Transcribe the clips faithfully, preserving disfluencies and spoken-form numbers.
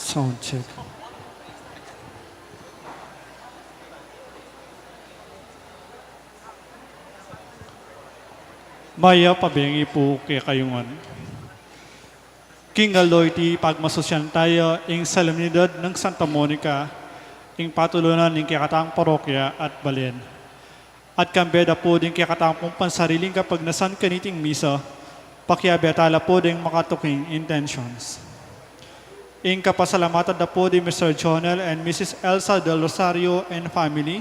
Sound check. Mayap a bengi pu kekayu ngan. King aldo iti pagmasusyan taya ing solemnidad nang Santa Monica, ing patulunan ning kekatang parokya at balen. At kambe da pu ding kekatang pung pansariling kapagnasan kaniting misa, pakiabe tala pu ding makatuking intentions. Ing kapasalamatan da pu di Mister Jonel and Missus Elsa Del Rosario and family,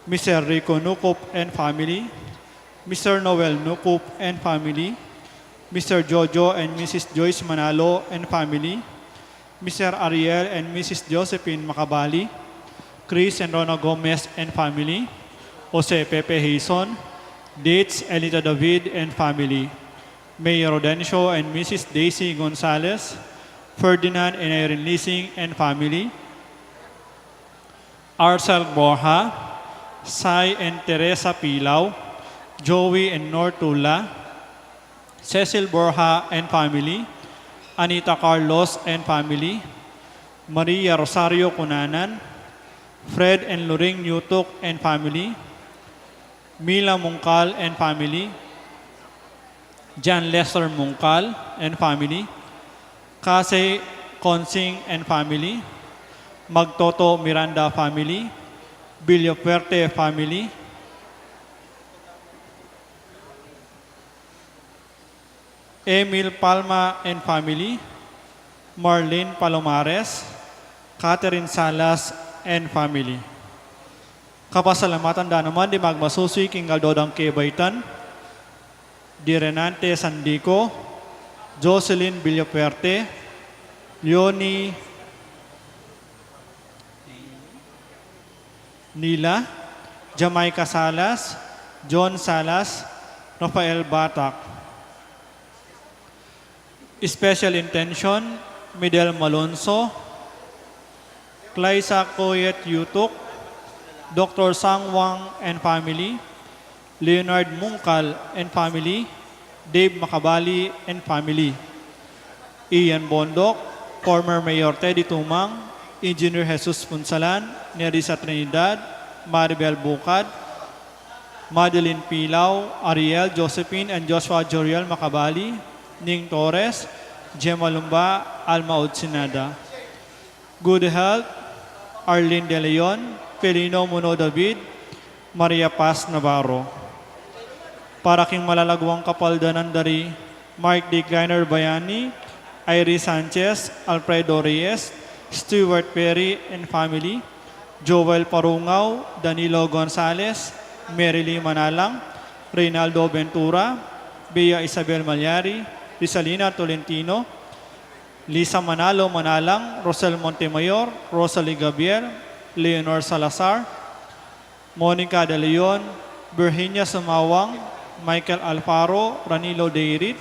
Mister Rico Nucup and family, Mister Noel Nucup and family, Mister Jojo and Missus Joyce Manalo and family, Mister Ariel and Missus Josephine Macabali, Chris and Rona Gomez and family, Jose Pepe Hizon, Dates Elita David and family, Mayor Rodencio and Missus Daisy Gonzalez, Ferdinand and Irene Lising and family, Arcel Borja, Sai and Teresa Pilau, Joey and Nortula, Cecil Borja and family, Anita Carlos and family, Maria Rosario Cunanan, Fred and Loring Newtok and family, Mila Mungkal and family, John Lester Mungkal and family, Kasey Consing and family, Magtoto Miranda family, Villafuerte family, Emil Palma and family, Marlene Palomares, Catherine Salas and family. Kapasalamatan da naman di magmasusi king aldo dang kebaitan, di Renante Sandico, Jocelyn Villafuerte, Leonie Nila, Jamaica Salas, John Salas, Rafael Batak. Special intention, Midel Malonzo, Claisa Coyet Yutuk, Doctor Sang Wang and family, Leonard Mungkal and family, Dave Macabali and family, Ian Bondoc, former Mayor Teddy Tumang, Engineer Jesus Punsalan, Nerissa Trinidad, Maribel Bucad, Madeline Pilau, Ariel, Josephine, and Joshua Joriel Macabali, Ning Torres, Gemma Lumba, Alma Utsinada. Good health, Arlene De Leon, Felino Muno David, Maria Paz Navarro. Para king malalaguang kapaldanan da ri Mark D. Kleiner Bayani, Iris Sanchez, Alfredo Reyes, Stuart Perry and family, Joel Parungao, Danilo Gonzalez, Mary Lee Manalang, Reynaldo Ventura, Bea Isabel Malyari, Rizalina Tolentino, Lisa Manalo Manalang, Rosel Montemayor, Rosalie Gabriel, Leonor Salazar, Monica De Leon, Virginia Sumawang, Michael Alfaro, Ranilo Deirit,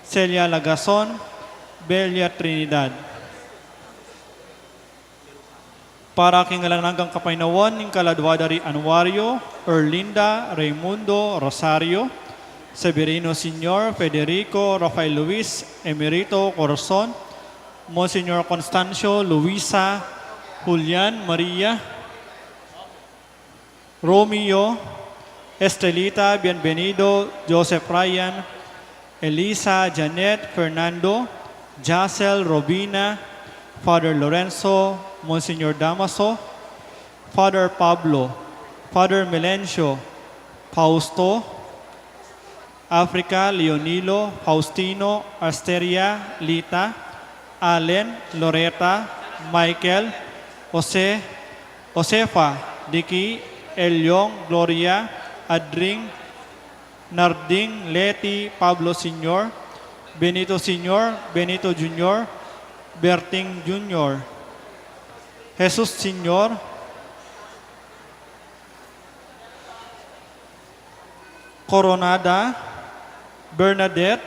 Celia Lagason, Belia Trinidad. Para king alang anggang kapaynawan ning kaladwa da ri Anuario, Erlinda, Raymundo, Rosario, Severino Senior, Federico, Rafael Luis, Emerito, Corazon, Monsignor Constancio, Luisa, Julian, Maria, Romeo, Estelita, Bienvenido, Joseph Ryan, Elisa, Janet, Fernando, Jacel, Robina, Father Lorenzo, Monsignor Damaso, Father Pablo, Father Melencio, Fausto, Africa, Leonilo, Faustino, Asteria, Lita, Allen, Loreta, Michael, Jose, Josefa, Dicky, Eliong, Gloria, Adring, Narding, Leti, Pablo Senior, Benito Senior, Benito Junior, Berting Junior, Jesus Senior, Coronada, Bernadette,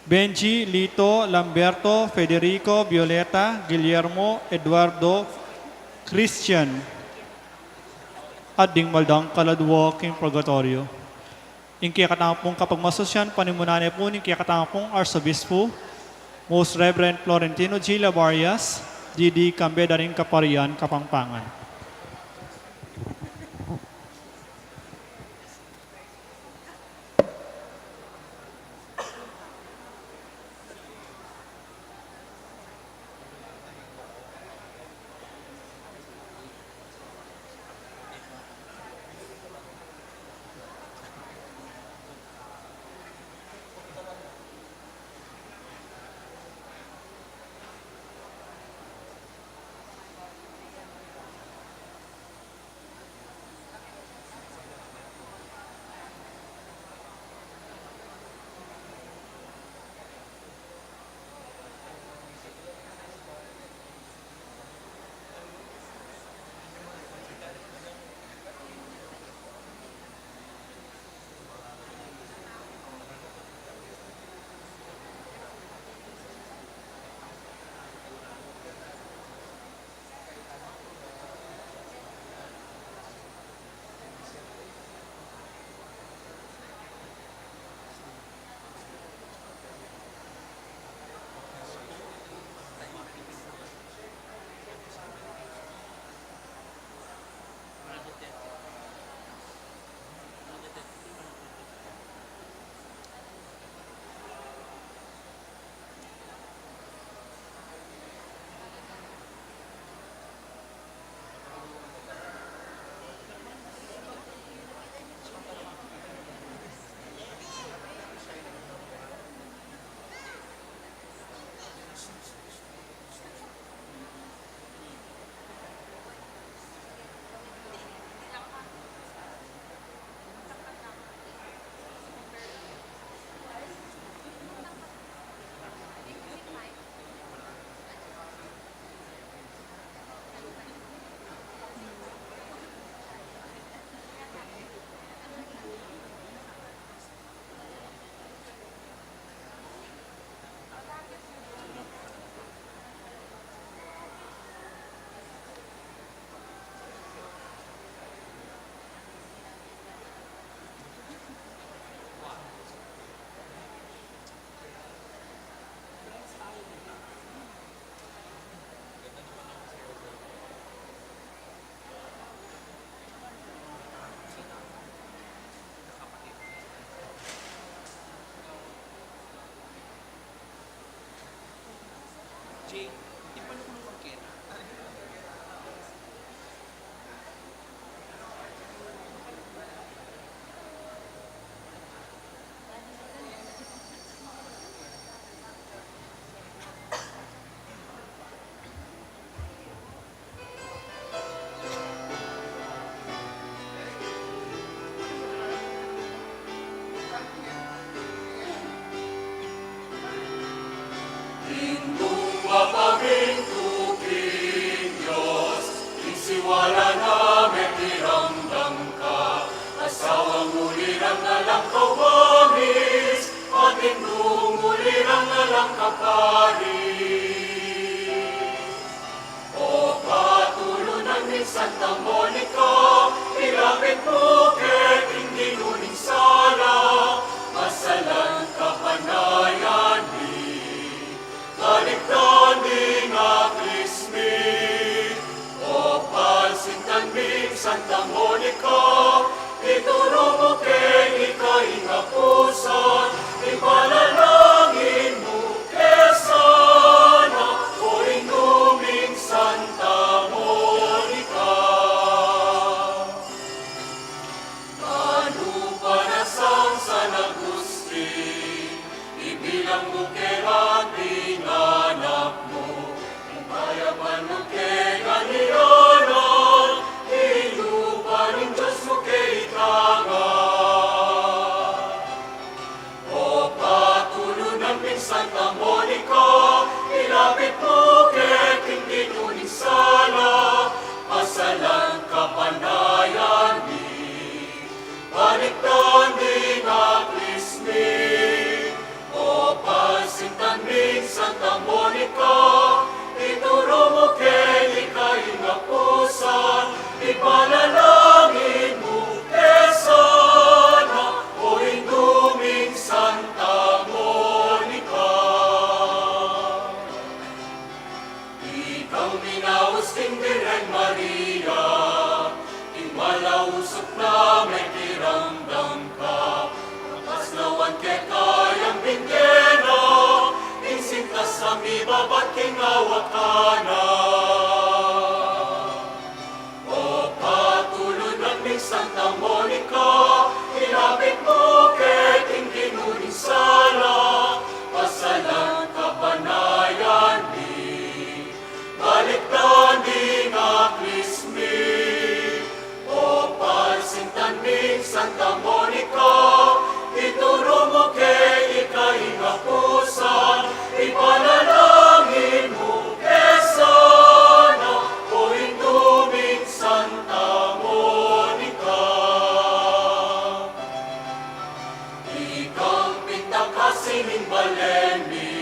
Benji, Lito, Lamberto, Federico, Violeta, Guillermo, Eduardo, Christian, at ding maldang kaladwa king purgatorio. Ing kekatamung kapagmasusyan, panimunan ne pu ning kekatamung arsobispo, Most Reverend Florentino G. Labarias, G D, kambe da ring Kaparian Kapampangan. Jake, ipanulong kena. Ing nung mapamintu king Dios, ing siwala na mekiramdam ka, asawa, mulirang alang kawamis, at ing nung mulirang alang kaparis. O patulunan ming Santa Monica, ilapit mu ke king Ginu ing sala, masalan kapanayan mi, balikdan ding aklis mi. O pasintan ming Santa Monica, ituru mu ke ika ing apusan, ipanalangin mu ke sana, o Indu ming Santa Monica. Nanu pa nang San Agustin, ibilang mu ke la ing anak mu, ing kayapan mu ke nganianan, ing lupa ning Dios mu ke itagan. O patulunan ming Santa Monica, ilapit mu ke king Ginu ing sala, masalan kapanayan mi, balikdan ding aklis mi. O pasintan ming Santa Monica, ituru mu ke Ikang minaus king Birhen Maria, king malausuk na mekiramdam ka. Kapas lawan keka yang bingge na ing sintas a mibabat king awa kana. O patulunan ming Santa Monica, ilapit mu keti ing Ginu ing sala, pasalan kapanayan mi, balikdan ding aklis mi. O palsintan ming Santa Monica, ituru mu ke ika ing apusan, ipanalangin mu ke sana, o Indu ming Santa Monica. Ikang pintakasil ning balen mi,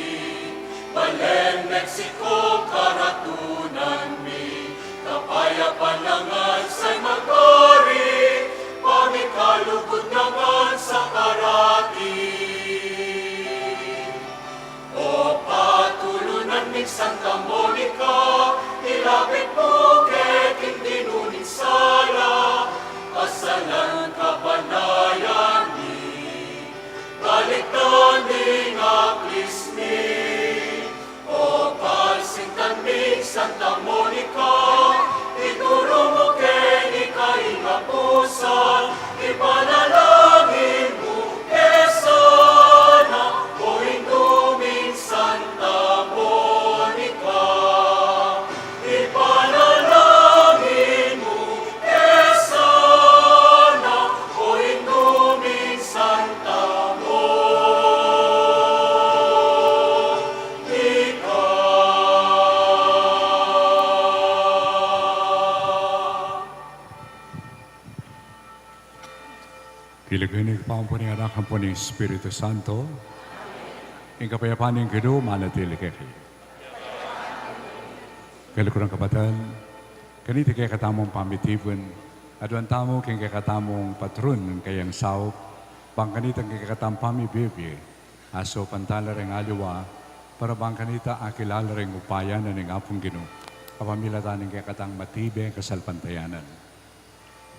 balen Mexico, karatunan mi, kapayapan na ngan sa magari, pamikalugud na ngan sa parati. O patulunan ming Santa Monica, ilapit mu keti ing Ginu ning sala, pasalan kapanayan mi, balikdan ding aklis mi. O palsintan ming Santa Monica, ituru mu ke ika ing apusan, ipanalangin mu ke sana, o Indu ming Santa Monica, ipanalangin mu ke sana, o Indu ming Santa Monica. King lagyu ning Ibpa, ampon ning Anak, ampon ning Espiritu Santo. Ing kapayapan ning Ginu manatili kekayu. Kaluguran kapatad, kaniti kekatamung pamitipun, aduan tamu king kekatamung patron ing kayang saup, bang kanita king kekatamung pamibibie, asaupan tala ring aliwa, para bang kanita akilala ring upaya na ning Apung Ginu, kapamilatan ning kekatang matibe kasalpantayanan.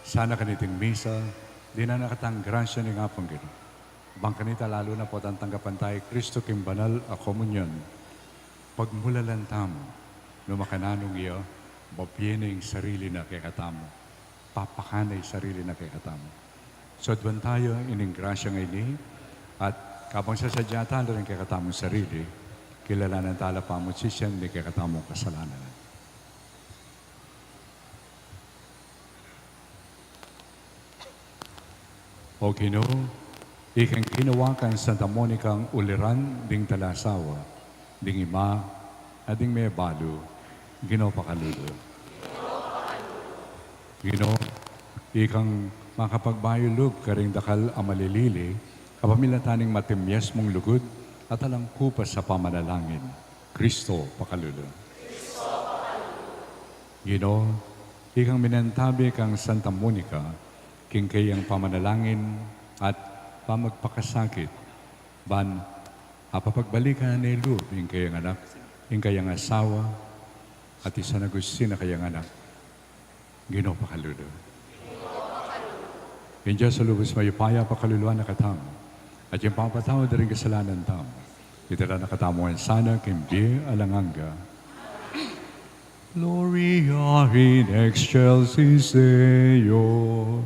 Sana kaniting misa, dinan na katang grasya ning Apung Ginu. Bang kanita lalu na potang tanggapan taya i Kristu king banal a komunyon. Pagmulalan tamu, nu makananu ing iya, bibie na ing sarili na kekatamu, papakana ing sarili na kekatamu. So, aduan taya ining grasya ngeni, at kabang sasadya tala ring kekatamung sarili, kilalanan tala pamu ing sisian ning kekatamung kasalanan. O Ginu, ikang ginawa kang Santa Monica ing uliran ding talasawa, ding ima, at ding mebalu, Ginu pakalulu. Ginu, ikang makapagbayu lub karing dakal a malilili, kapamilatan ning matimyes mung lugud at alang kupas a pamanalangin, Kristo pakalulu. Ginu, ikang minantabi kang Santa Monica, king kayang pamanalangin at pamagpakasakit, ban apapagbalikan ne lub ing kayang anak, ing kayang asawa, at i San Agustin a kayang anak, Ginu pakalulu. Ing Dios a lubus mayupaya pakaluluan na katamu, at ing pamapatawad da ring kasalanan tamu, itara na katamu ngan sana king bie alang angga. Gloria in excelsis Deo.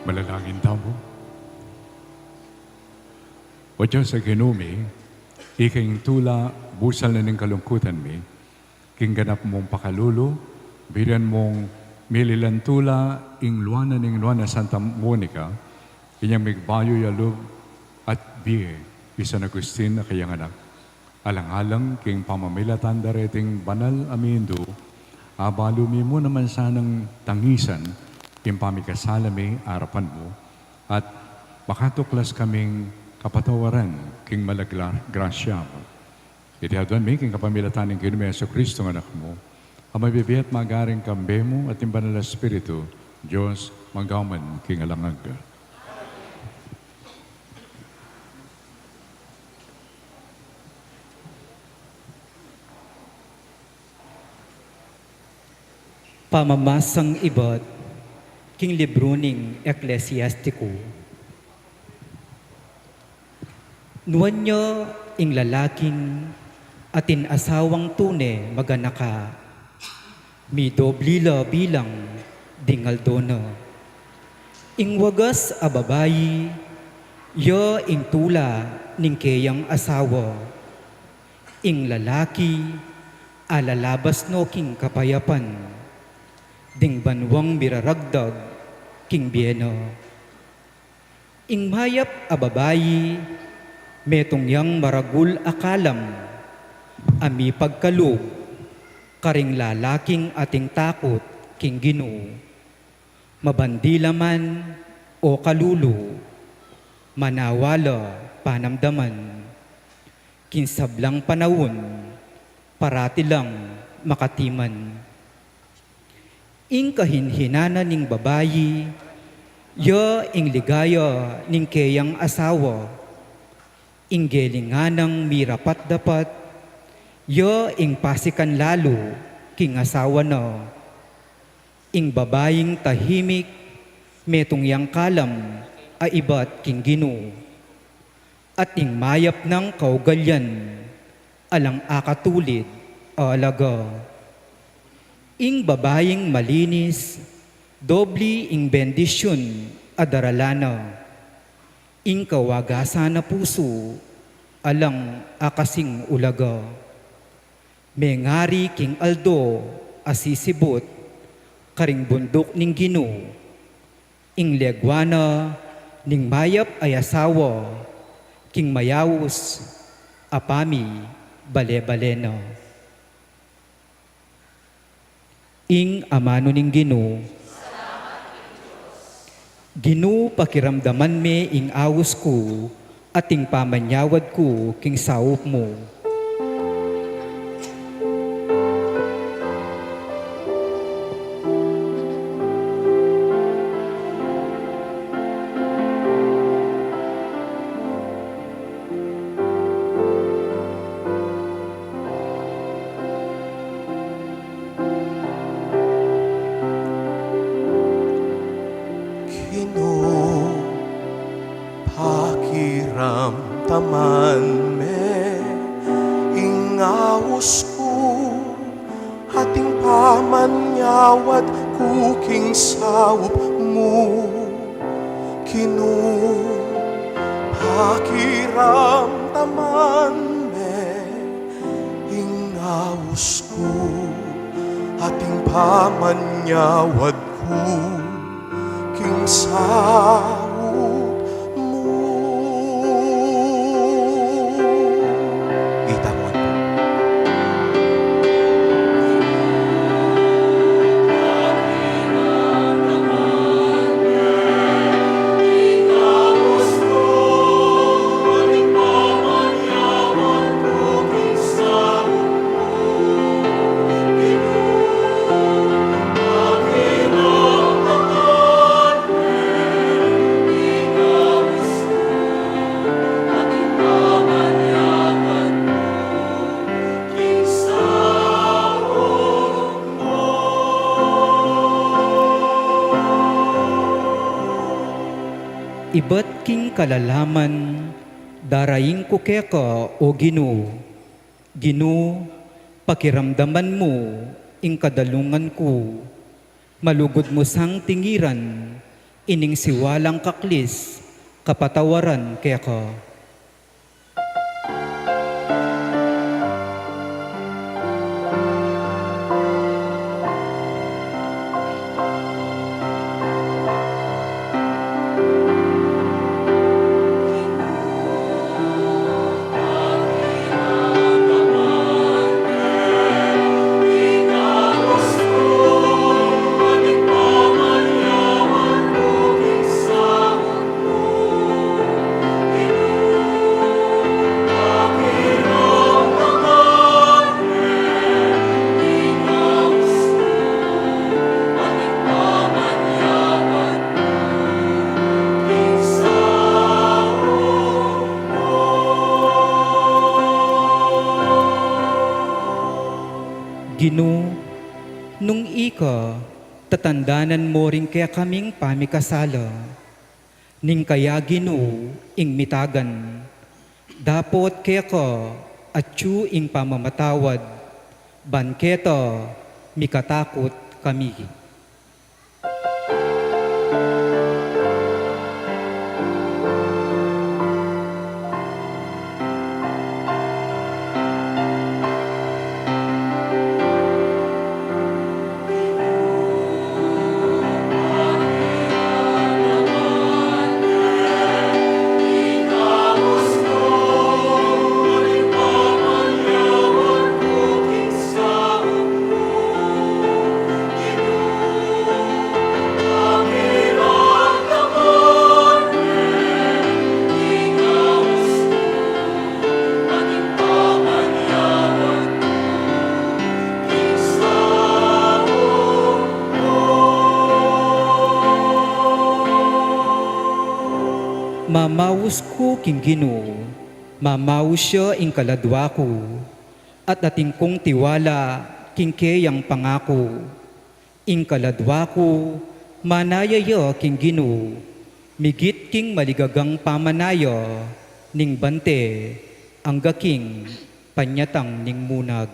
Manalangin tamu. O Dios a Ginu mi, ika ing tula busal na ning kalungkutan mi, king ganap mung pakalulu, birian mung mililan tula ing luanan ning Nuan a Santa Monica, inyang migbayu ya lub at bie i San Agustin a kayang anak. Alang-alang king pamamilatan da reting banal a mindu, abalu mi mu naman sanang tangisan ing pamikasala mi arapan mu, at makatuklas kaming kapatawaran king malagla-, grasya mu. Iti aduan mi king kapamilatan ning Ginu ming Jesucristo a Anak mu, a mabibie at magari kambe mu at ning Banal a Espiritu, Dios, magpaman king alang angga. Pamamasang ibat king libru ning Eklesiastiko. Nuan ya ing lalaking atin asawang tune maganaka, midobli la bilang ding aldo na. Ing wagas a babai, ya ing tula ning keyang asawa. Ing lalaki, alalabas no king kapayapan, ding banuang miraragdag king bie na. Ing mayap a babai, metung yang maragul a kalam, a mipagkalub karing lalaking ating takut king Ginu. Mabandi la man o kalulu, manawa la panamdaman. King sablang panaun, parati lang makatiman. Ing kahinhinanan ning babai, ya ing ligaya ning keyang asawa. Ing gelingan nang mirapat-dapat, ya ing pasikan lalu king asawa na. Ing babaing tahimik, metung yang kalam a ibat king Ginu. At ing mayap nang kaugalian, alang akatulid a alaga. Ing babaing malinis, dobli ing bendisyun a darala na. Ing kawagasan a pusu, alang akasing ulaga. Mengari king aldo a sisibut karing bunduk ning Ginu. Ing legua na ning mayap a asawa king mayaus a pamibale-bale na. Ing amanu ning Ginu. Ginu, pakiramdaman me ing aus ku, at ing pamanyawad ku king saup mu. Ginu, pakiramdaman me ing aus ku, at ing pamanyawad ku king saup mu. Ginu, pakiramdaman me ing aus ku, at ing pamanyawad ku king saup mu. Itamu pu. Ibat king kalalaman, darain ku keka, o Ginu. Ginu, pakiramdaman mu ing kadalungan ku. Malugud mu sang tingiran Ining siwalang kaklis, kapatawaran keka. Ginu, nung ika, tatandanan mo ring kekaming pamikasala. Ning kaya Ginu ing mitagan, dapot keka atyu ing pamamatawad, ban keta mikatakut kami. Mamaus ku king Ginu, mamaus ya ing kaladwa ku, at atin kung tiwala king keyang pangaku. Ing kaladwa ku, manaya ya king Ginu, migit king maligagang pamanaya ning bante, angga king panyatang ning munag.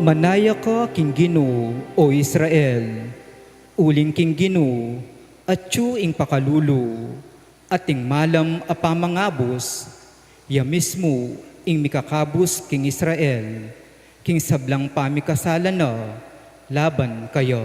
Manaya ka king Ginu, o Israel, uling king Ginu, atyu ing pakalulu, at ing malam a pamangabus, ya mismu ing mikakabus king Israel, king sablang pamikasalan na laban kaya.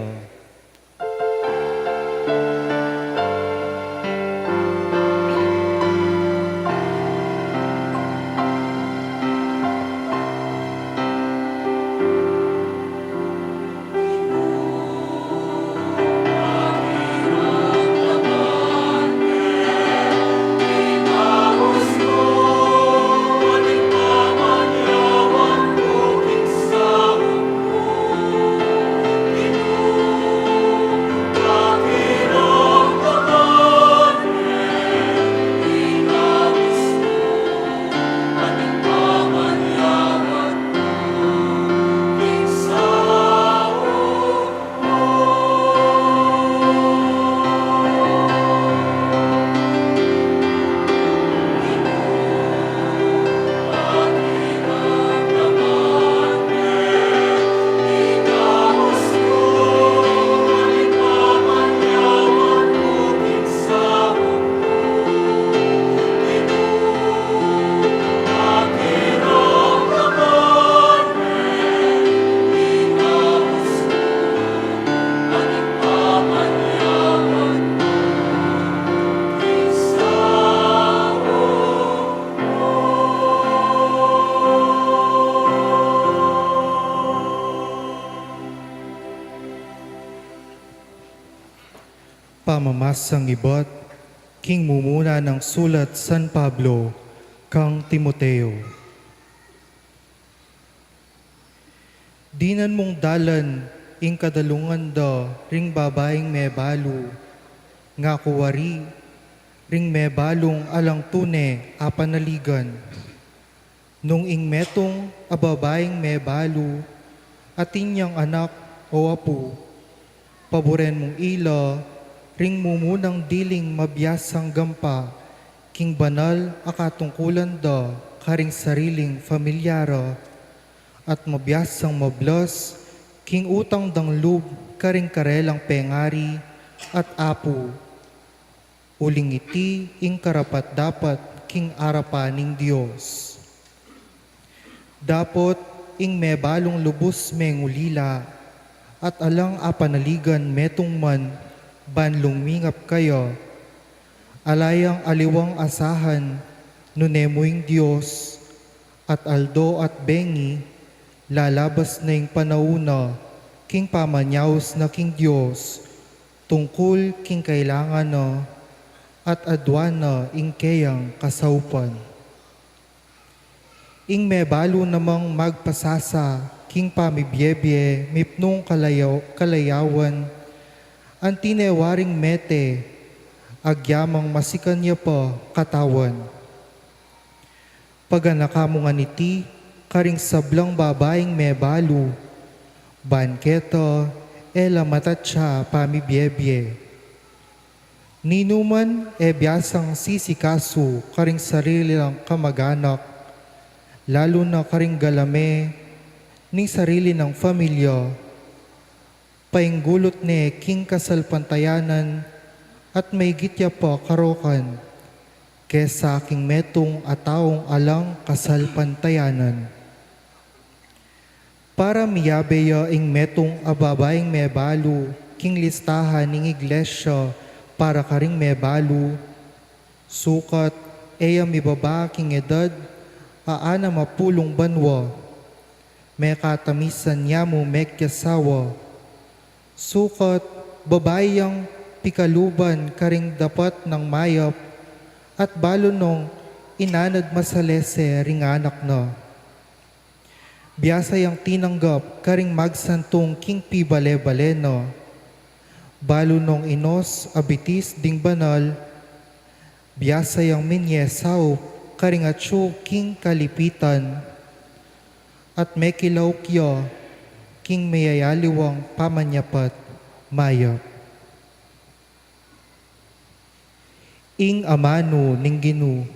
Pamamasang ibat king mumuna nang sulat San Pablo kang Timoteo. Dinan mung dalan ing kadalungan da ring babaing mebalu, nga kuwari ring mebalung alang tune apanaligan. Nung ing metung a babaing mebalu, atin yang anak o apu, paburen mung ila ring mumunang diling mabiasang gampa king banal a katungkulan da karing sariling familia ra, at mabiasang mablas king utang dang lub karing karelang pengari at apu. Uling iti ing karapat-dapat king arapan ning Dios. Dapot ing mebalung lubus mengulila at alang apanaligan metung man ban lumingap kaya, ala yang aliwang asahan nune mu ing Dios, at aldo at bengi lalabas na ing panaun na king pamanyaus na king Dios tungkul king kailangan na at aduan na ing keyang kasaupan. Ing mebalu namang magpasasa king pamibiebie mipnung kalayaw-, kalayawan, anti ne waring mete, agyamang masikan ya pa katawan. Paganaka mu ngan iti karing sablang babaing mebalu, ban keta e la matatsa pamibiebie. Ninuman e biasang sisikasu karing sarili lang kamaganak, lalu na karing galame ning sarili nang familia, painggulut ne king kasalpantayanan at maigit ya pa karokan kesa king metung a taung alang kasalpantayanan. Para miyabe ya ing metung a babaing mebalu king listahan ning iglesia para karing mebalu, sukat e ya mibaba king edad a anam a pulung banua, mekatamisan ya mu mekiasawa. Sukat babai yang pikaluban karing dapat nang mayap, at balu nong inanad masalese ring anak na. Biasa yang tinanggap karing magsantung king pibale-bale na. Balu nong inus a bitis ding banal, biasa yang minye saup karing atsu king kalipitan, at mekilauk ya king meyayaliwang pamanyapat mayap. Ing amanu ning Ginu.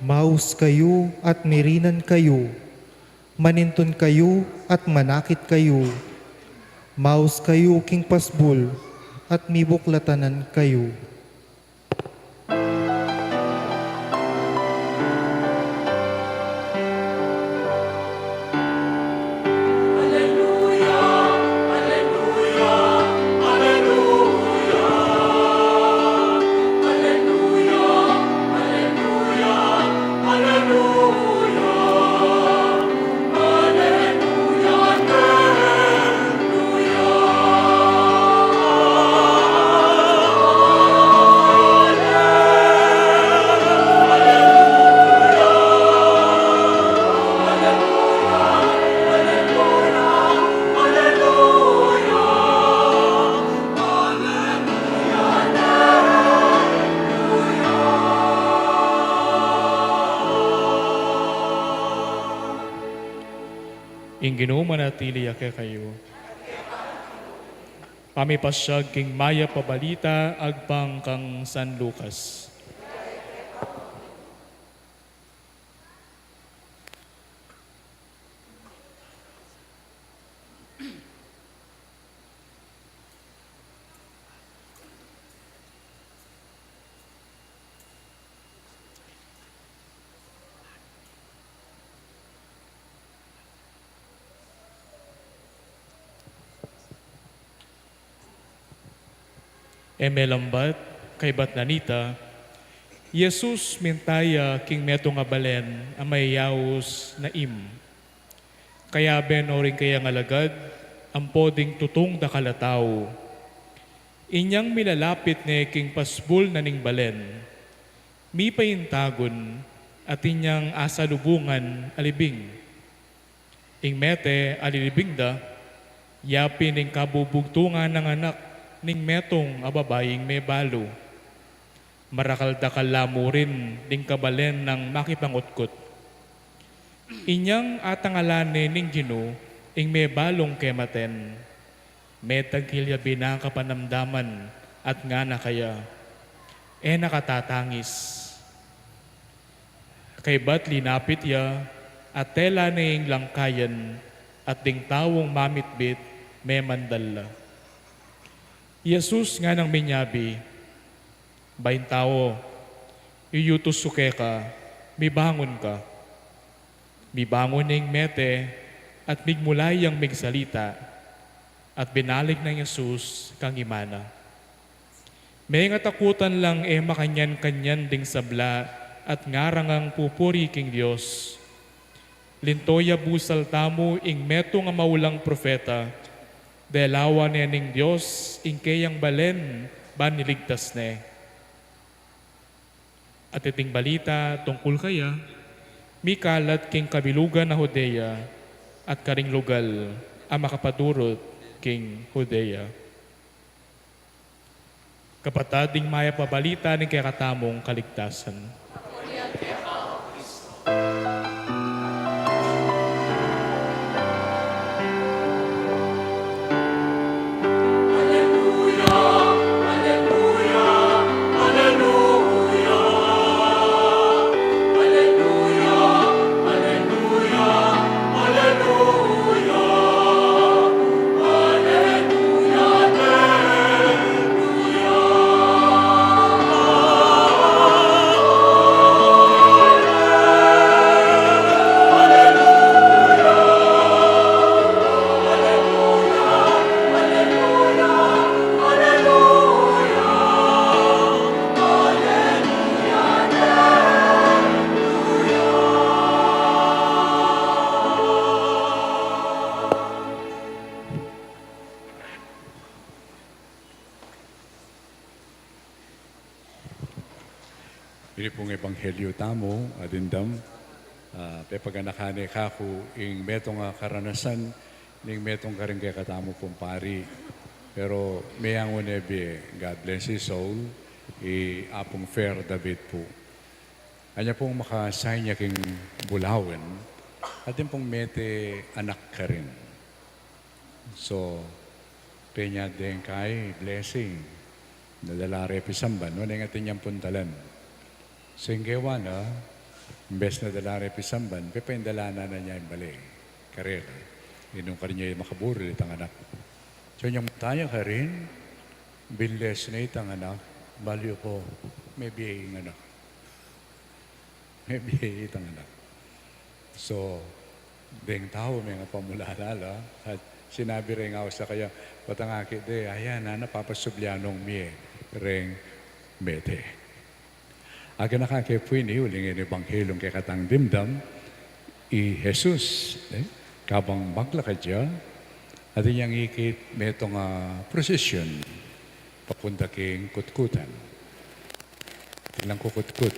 Maus kayu at mirinan kayu, manintun kayu at manakit kayu, maus kayu king pasbul at mibuklatanan kayu. Ing Ginu manatili ya kekayu. Pamipasyag king Mayap a Balita agpang kang San Lucas. E melambat, kaybat na nita, i Jesus minta ya king metung a balen a mayayaus Naim. Kayabe no ring kayang alagad ampo ding tutung dakal a tau. Inyang milalapit ne king pasbul na ning balen, mipaintagun, at inyang asalubungan a libing. Ing mete a lilibing da, yapin ing kabubugtungan nang anak ning metung a babaing mebalu. Marakal-dakal la mu rin ding kabalen nang makipangutkut. Inyang atangalan ne ning Ginu ing mebalung kematen, metagkil ya bina kapanamdaman at ngana kaya, "E na ka tatangis." Kaybat linapit ya, at tela ne ing langkayan, at ding taung mamitbit, memandal la. I Jesus nganang minyabi, "Baing tau, iyutus ku keka, mibangun ka." Mibangun ne ing mete, at migmula yang migsalita, at binalik nang Jesus kang ima na. Mengatakutan lang e makanyan-kanyan ding sabla at ngarangang pupuri king Dios. Linto ya busal tamu ing metung a maulang propeta, delawan ne ning Dios ing keyang balen ban iligtas ne. At iting balita tungkul kaya, mikalat king kabilugan na Judea, at karing lugal a makapadurut king Judea. Kapatad, ing mayap a balita ning kekatamung kaligtasan. Ini pung ebanghelyo tamu, a dimdam, ah, pepaganakan ne kaku ing metung a karanasan ning metung karing kekatamu pung pari. Pero meyangu ne bie, God bless his soul, i Apung Fer David pu. Anya pung maka-assign ya king Bulawen, atin pung mete anak karin. So, penya deng kai blessing, nadala re pisamban, no, neng atin yang puntalan. So, ing gewa na, imbes na dala re pisamban, pepaindala na na nya ing bale karela. Nung karin ya makaburil itang anak. So, inyang mata ya karin, binles ne itang anak, balu ya pu, mebie ing anak. Mebie itang anak. So, deng tau mengapamulala la, at sinabi reng aus da kaya, patang akit de, ayan, nana, papasublian nong mie reng mete. Agyang akit pu ini, uling ing ebanghelyung kekatang dimdam, i Jesus, e, kabang maglakad ya, atin yang ikit metung a prosesyon papunta king kutkutan. Atin lang kukutkut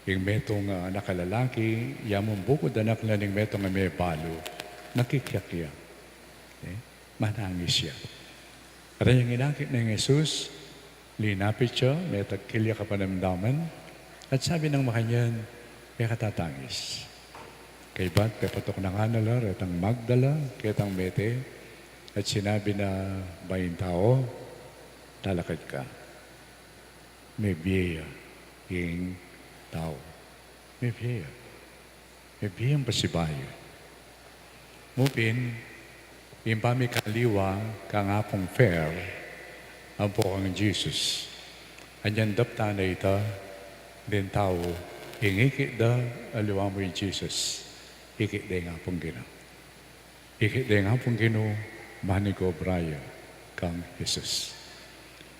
ing metung a anak a lalaki, ya mu bukud anak na ning metung a mebalu, nakikyak ya. E, manangis ya. At inyang inakit neng Jesus, linapit ya, metagkil ya kapanamdaman, at sabi nang makanyan, "E ka tatangis." Kaybat pepatuknangan na la retang Magdala ketang mete, at sinabi na bai ing tau, "Talakad ka." Mebie ya ing tau. Mebie ya. Mebie yang pasibayu. Mu pin, ing pamikaliwa kang Apung Fair ampo kang Jesus. Anyang daptan na ita deng tau, ing ikit da aliwa mu i Jesus, ikit da ing Apung Ginu. Ikit da ing Apung Ginu, manigobra ya kang Jesus.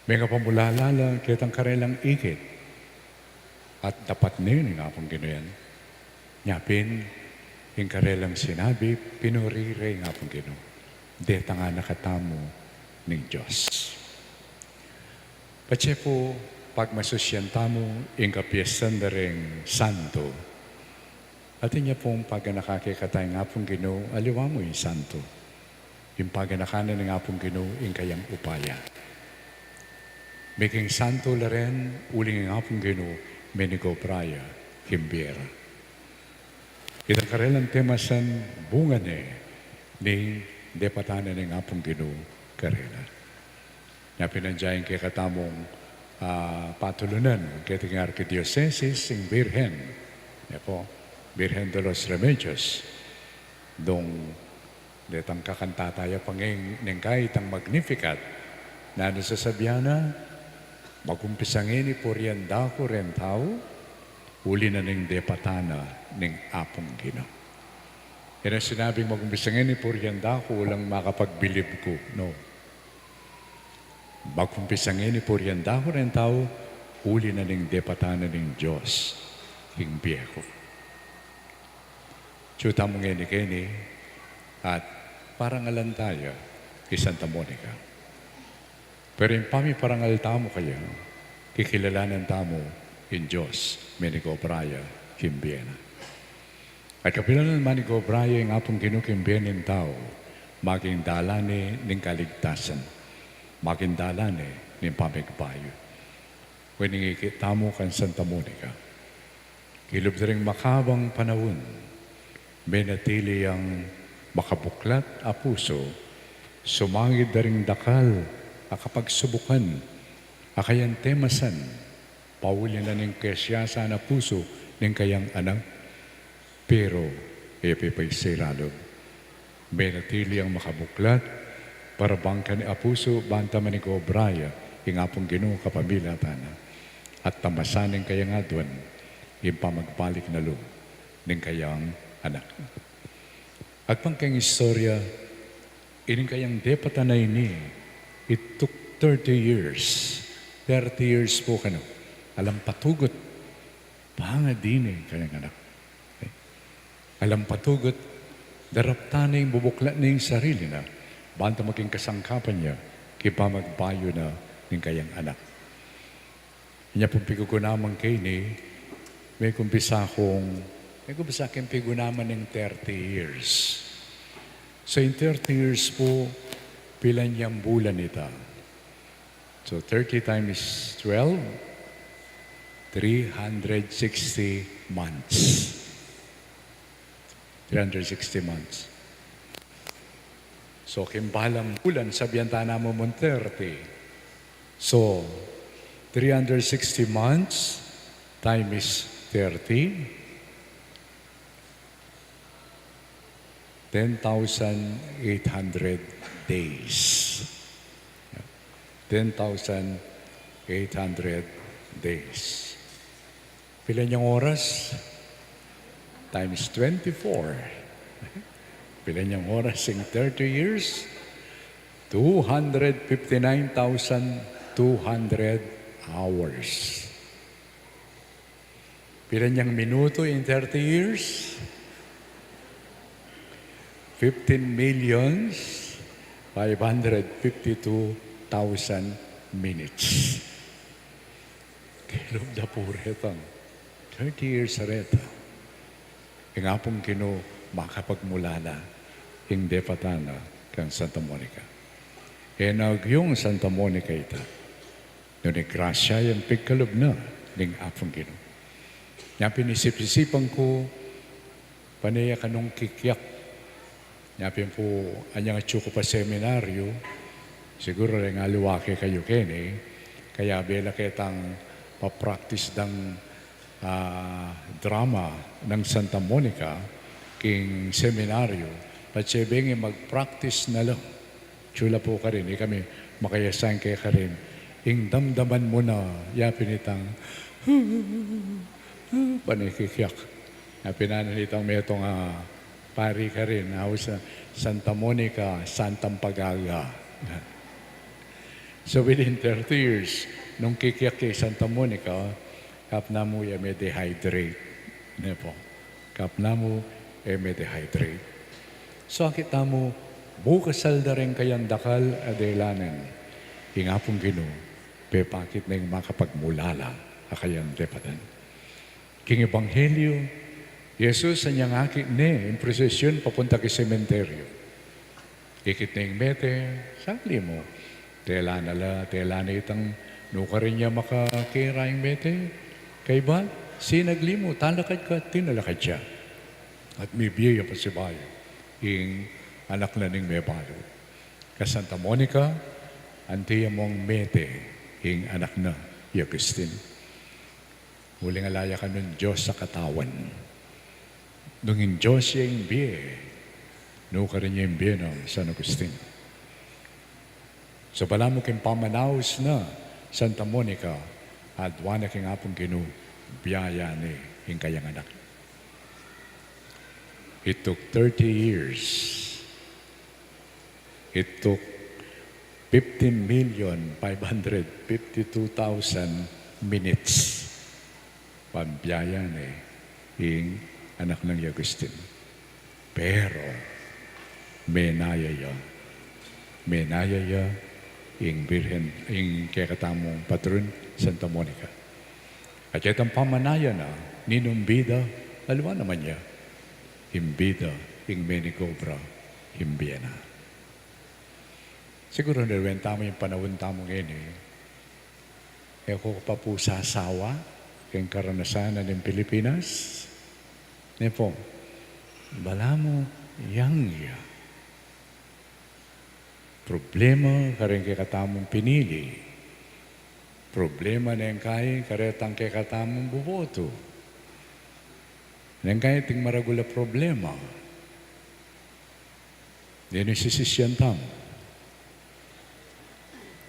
Mengapamulala la ketang karelang ikit, at dapat ne ning Apung Ginu yan. Nya pin, ing karelang sinabi, pinuri re ing Apung Ginu. Detang anak tamu ning Dios. Patse pu, pagmasusyan tamu ing kapiestan da reng santo, atin ya pung paganaka kekata ing Apung Ginu aliwa mu ing santo. Ing paganaka na ning Apung Ginu ing kayang upaya. Meging santo la ren, uling ing Apung Ginu menigobra ya king bie ra. Itang karelang temasan, bunga ne ning depatan na ning Apung Ginu karela. Nya pin, nandyan ing kekatamung, ah, patulunan keting arkidiosesis, ing Birhen. Nya pu, Birhen de los Remedios. Dong detang kakanta taya pangeng neng kaitang Magnificat, nanu sasabyan na, "Mag-umpisa ngeni purian da ku reng tau, uli na ning depatan na ning Apung Ginu." Ing sinabing, "Mag-umpisa ngeni purian da ku," uling makapagbilib ku, no. "Mag-umpisa ngeni purian da ku reng tau, uli na ning depatan na ning Dios king bie ku." Atyu tamu ngeni keni at parangalan taya i Santa Monica. Pero ing pamiparangal tamu kaya, kikilalanan tamu ing Dios menigobra ya king bie na. At kapilan nang manigobra ya ing Apung Ginu king bie ning tau, maging dalan ne ning kaligtasan, maging dalan ne ning pamigbayu. Wen ing ikit tamu kang Santa Monica, kilub da ring makabang panaun, menatili yang makabuklat a pusu, sumangid da ring dakal a kapagsubukan a kayang temasan, pauli na ning kasiasan a pusu ning kayang anak. Pero e pe paisiralub. Menatili yang makabuklat para bang kani a pusu, banta manigobra ya ing Apung Ginu kapamilatan na, at tamasan ning kayang aduan ing pamagbalik na lub ning kayang anak. Agpang keng istorya, ining kayang depatan a ini, it took thirty years. Thirty years pu kanu. Alang patugut, pangadi ne ing kayang anak. Alang patugut, daraptan ne ing bubuklat na ning sarili na, banta maging kasangkapan ya king pamagbayu na ning kayang anak. Inya pung pigugunaman keni, mekumpisa kung, mekumpisa keng pigunaman ing thirty years. So, in thirty years pu, pilan yang bulan ita? So, thirty times twelve, three hundred sixty months. Three hundred sixty months. So, king balang bulan, sabian ta na mu mung thirty. So, three hundred sixty months times thirty, ten thousand eight hundred days. Ten thousand eight hundred days. Pilan yang oras? Times twenty-four. Pilan yang oras ing thirty years? Two hundred fifty-nine thousand two hundred hours. Pilan yang minutu in thirty years? Fifteen millions five hundred fifty-two thousand minutes. Kilub da pu retang thirty years a reta. Ing Apung Ginu makapagmulala ing depatan na kang Santa Monica. E na agyung Santa Monica ita, nune grasya yang pigkalub na ning Apung Ginu. Nya pin isip-isipan ku, Pane ya kanung kikyak. Nya pin pu, anyang atyu ku pa seminaryu, siguru reng aliwa ke kayu keni, kayabe la ketang pa-practice dang, ah, drama nang Santa Monica king seminaryu, patse bengi mag-practice na la. Atyu la pu karin, ikami maka-assign kekarin. Ing damdaman mu na, ya pin itang, pane kikyak. Ya pin anan itang metung a pari karin, au sa Santa Monica, santang pag-aga. So within thirty years, nung kikyak ke Santa Monica, kapna mu e me-dehydrate. Ne pu? Kapna mu e me-dehydrate. So akit tamu, bukasal da reng kayang dakal a delanan, ing Apung Ginu, pepakit na ing makapagmulala a kayang depatan. King Ebanghelyu, Jesus anyang akit ne ing prosesyun papunta king sementeryu. Ikit ne ing mete, sagli mu. Tela na la, tela na itang nukarin ya makakera ing mete. Kaybat, sinagli mu, talakad ka, tinalakad ya. At mibie ya pasibayu ing anak na ning mebalu. Ka Santa Monica, anti ya mung mete ing anak na, i Agustin. Uling ala ya kanung Dios a katawan. Nung ing Dios ya ing bie, nukarin ya ing bie nang San Agustin. So balamu king pamanaus na Santa Monica, adwan na king Apung Ginu, biayan ne ing kayang anak. It took thirty years. It took fifteen million five hundred fifty-two thousand minutes. Pambiayan ne ing anak nang i Agustin. Pero, menaya ya. Menaya ya ing Birhen, ing kekatamung patron, Santa Monica. At ketang pamanaya na, ninung bida, aliwa naman ya. Ing bida, ing menigobra, ing bie na. Siguru nariwen tamu ing panaun tamu ngeni, e ku pa pu sasawa king karanasan na ning Pilipinas. Ne pu, balamu yang ya. Problema kareng kekatamung pinili. Problema neng kai karetang kekatamung bubotu. Neng kai ating maragul a problema. Ninu sisisian tamu?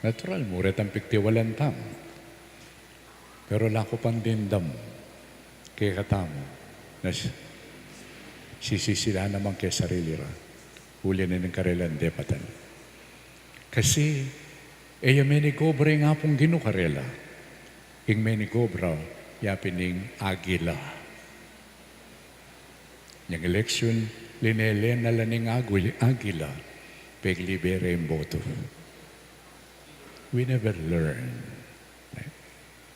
Natural, mu retang piktiwalan tamu. Pero ala ku pang dimdam kekatamu na si-, sisisi la naman keng sarili ra. Uli na ning karelang depatan. Kasi, e ya menigobra ing Apung Ginu karela. Ing menigobra, ya pin ing agila. Inyang eleksyun, linele na la ning agul-, agila, peglibe reng boto. We never learn.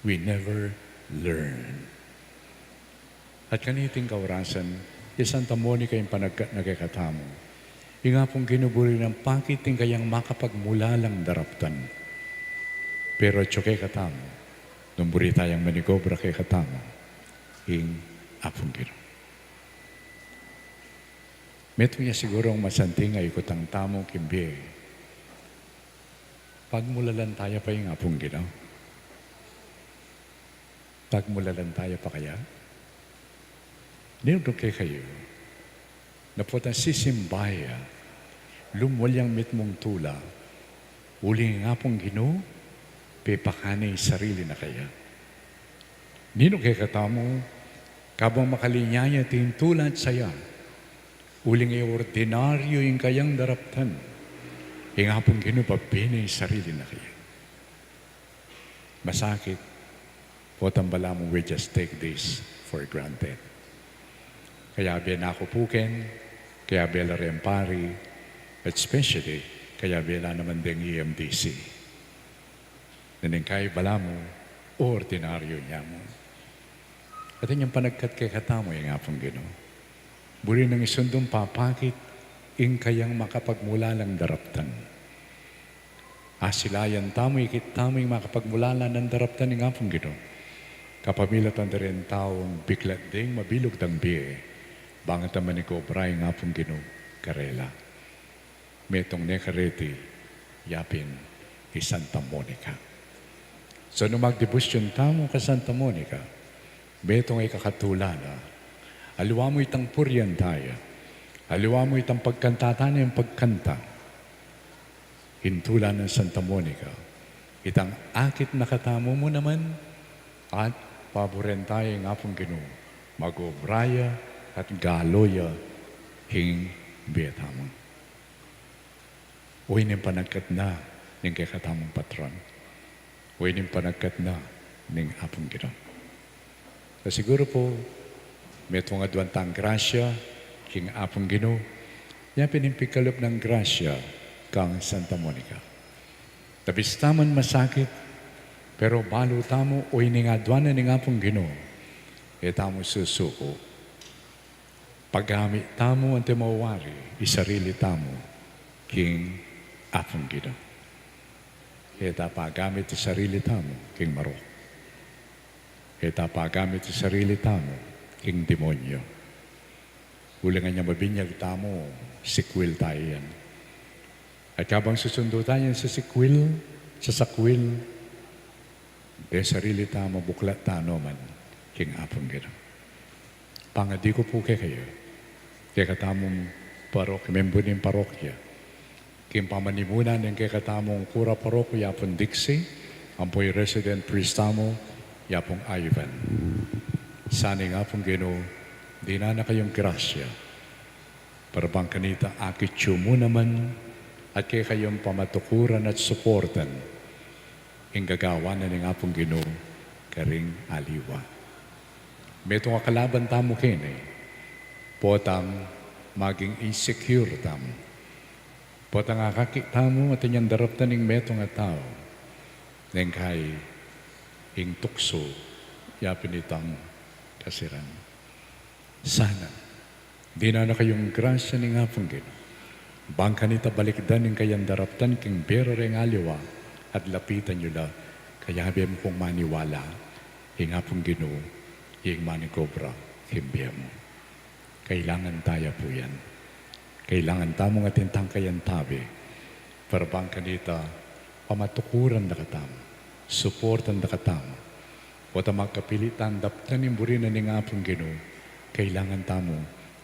We never learn. At kaniting kaurasan, i Santa Monica ing panagkat na kekatamu. Ing Apung Ginu buri nang pakit ing kayang makapagmulalang daraptan. Pero atyu kekatamu, nung buri tayang manigobra kekatamu, ing Apung Ginu. Metung ya sigurung masanting a ikutang tamu king bie. Pagmulalan taya pa ing Apung Ginu? Pagmulalan taya pa kaya? Ninu kekayu, na potang sisimba ya, lumwal yang mitmung tula, uling ing Apung Ginu, pepakit ne ing sarili na kaya? Ninu kekatamu, kabang makalinya ya king tula at saya, uling e ordinaryu ing kayang daraptan, ing Apung Ginu, pepakit ne ing sarili na kaya? Masakit, potang balamu we just take this for granted. Kayabe na ku pu ken, kayabe la reng pari, especially, kayabe la naman deng E M D C. Neng kai balamu, ordinaryu ya mu. At inyang panagkat kekatamu ing Apung Ginu, buri nang isundung papakit ing kayang makapagmulalang daraptan. Asilayan tamu, ikit tamu ing makapagmulalang daraptan ning Apung Ginu kapamilatan da reng taung biklat deng mabilug dang bie, Bang ta manigobra ing Apung Ginu karela. Metung ne kareti, yapin i Santa Monica. So, nung magdebosyon tamu kang Santa Monica, metung a ikakatula na. Aliwa mu itang purian taya. Aliwa mu itang pagkanta tana ing pagkanta. Ing tula nang Santa Monica, itang akit na katamu mu naman, at paburen taya ing Apung Ginu, magobra ya at galo ya king bie tamu. Uy, ning panagkat na ning kekatamung patron. Uy, ning panagkat na ning Apung Ginu. Sa siguru pu, metung aduan tang grasya king Apung Ginu, yapin ing pigkalub nang grasya kang Santa Monica. Nabista man masakit, pero balu tamu, uy, ning aduan na ning Apung Ginu, e tamu susuku. Pagamit tamu anti mawari i sarili tamu king Apung Ginu. E ta pagamit i sarili tamu king marok. E ta pagamit i sarili tamu king demonyo. Uling anya mabinyag tamu, sikwil taya yan. At kabang susundu taya yan sa sikwil, sa sakwil, de sarili tamu, buklat tana man king Apung Ginu. Pangadi ku pu kekayu, kekatamung parok-, membro ning parokya, king pamanimuna ning kekatamung kura paroko, i Apung Dixie, ampo i resident priest tamu, i Apung Ivan. Sana ing Apung Ginu dinan na kayung grasya, para bang kanita akit yu mu naman, at kekayung pamatukuran at suportan ing gagawan na ning Apung Ginu karing aliwa. Metung a kalaban tamu keni, potang maging insecure tamu. Potang akakit tamu atin yang daraptan ning metung a tau, neng kai ing tuksu, yapin itang kasiran. Sana dinan na kayung grasya ning Apung Ginu, bang kanita balikdan ing kayang daraptan king bie reng aliwa, at lapitan yu la, kayabe mu kung maniwala, ing Apung Ginu ing manigobra king bie mu. Kailangan taya pu yan. Kailangan tamung atin tang kayang tabe, para bang kanita pamatukuran da katamu, suportan da katamu. Potang magkapilit tang daptan ing buri na ning Apung Ginu, kailangan tamu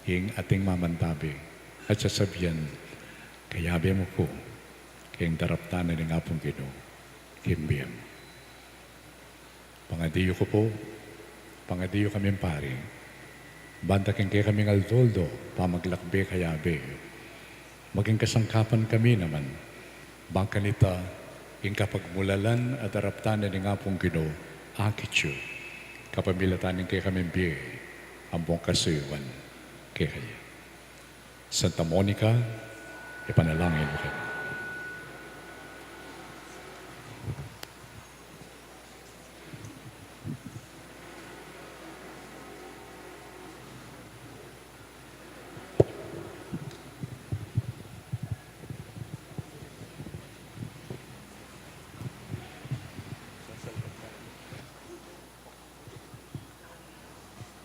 ing ating mamantabe at sasabian, kayabe mu ku king daraptan na ning Apung Ginu king bie mu. Pangadi yu ku pu, pangadi yu kaming pari, banta king kekaming aldo-aldo pamaglakbe kayabe, maging kasangkapan kami naman, bang kanita ing kapagmulalan a daraptan na ning Apung Ginu akit yu, kapamilatan ning kekaming bie ampong kasuyuan kekaya. Santa Monica, ipanalangin mu kami.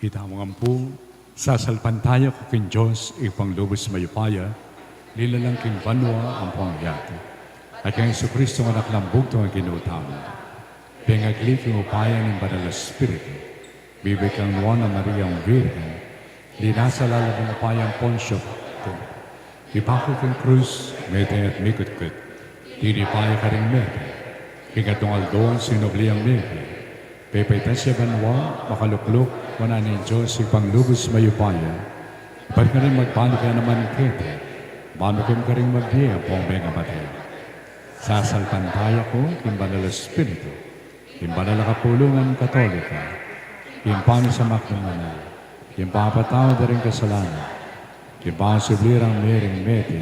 Ita mu ngan pu, sasalpantaya ku king Dios, Ibpang lubus mayupaya, linalang king banua ampong yatu, at kang Jesucristo a Anak nang bugtung a Ginu tamu. Pengagli king upaya ning Banal a Espiritu, mibie kang Nuan a Mariang Virgen, linasa lalam ning upayang Poncio Pilato, mipaku king krus, mete at mikutkut, tinipa ya karing mete, king katlung aldo sinubli yang mete, pepaitas ya banua, makalukluk wanan ning Dios Ibpang lubus mayupaya, ibat na ring magbalik ya naman keti, manukim karing mabie ampong mengamate. Sasalpantaya ku king Banal a Espiritu, king banal a kapulungan Katolika, king pamisamak ning banal, king papatawad da ring kasalanan, king pasubli rang mie ring mete,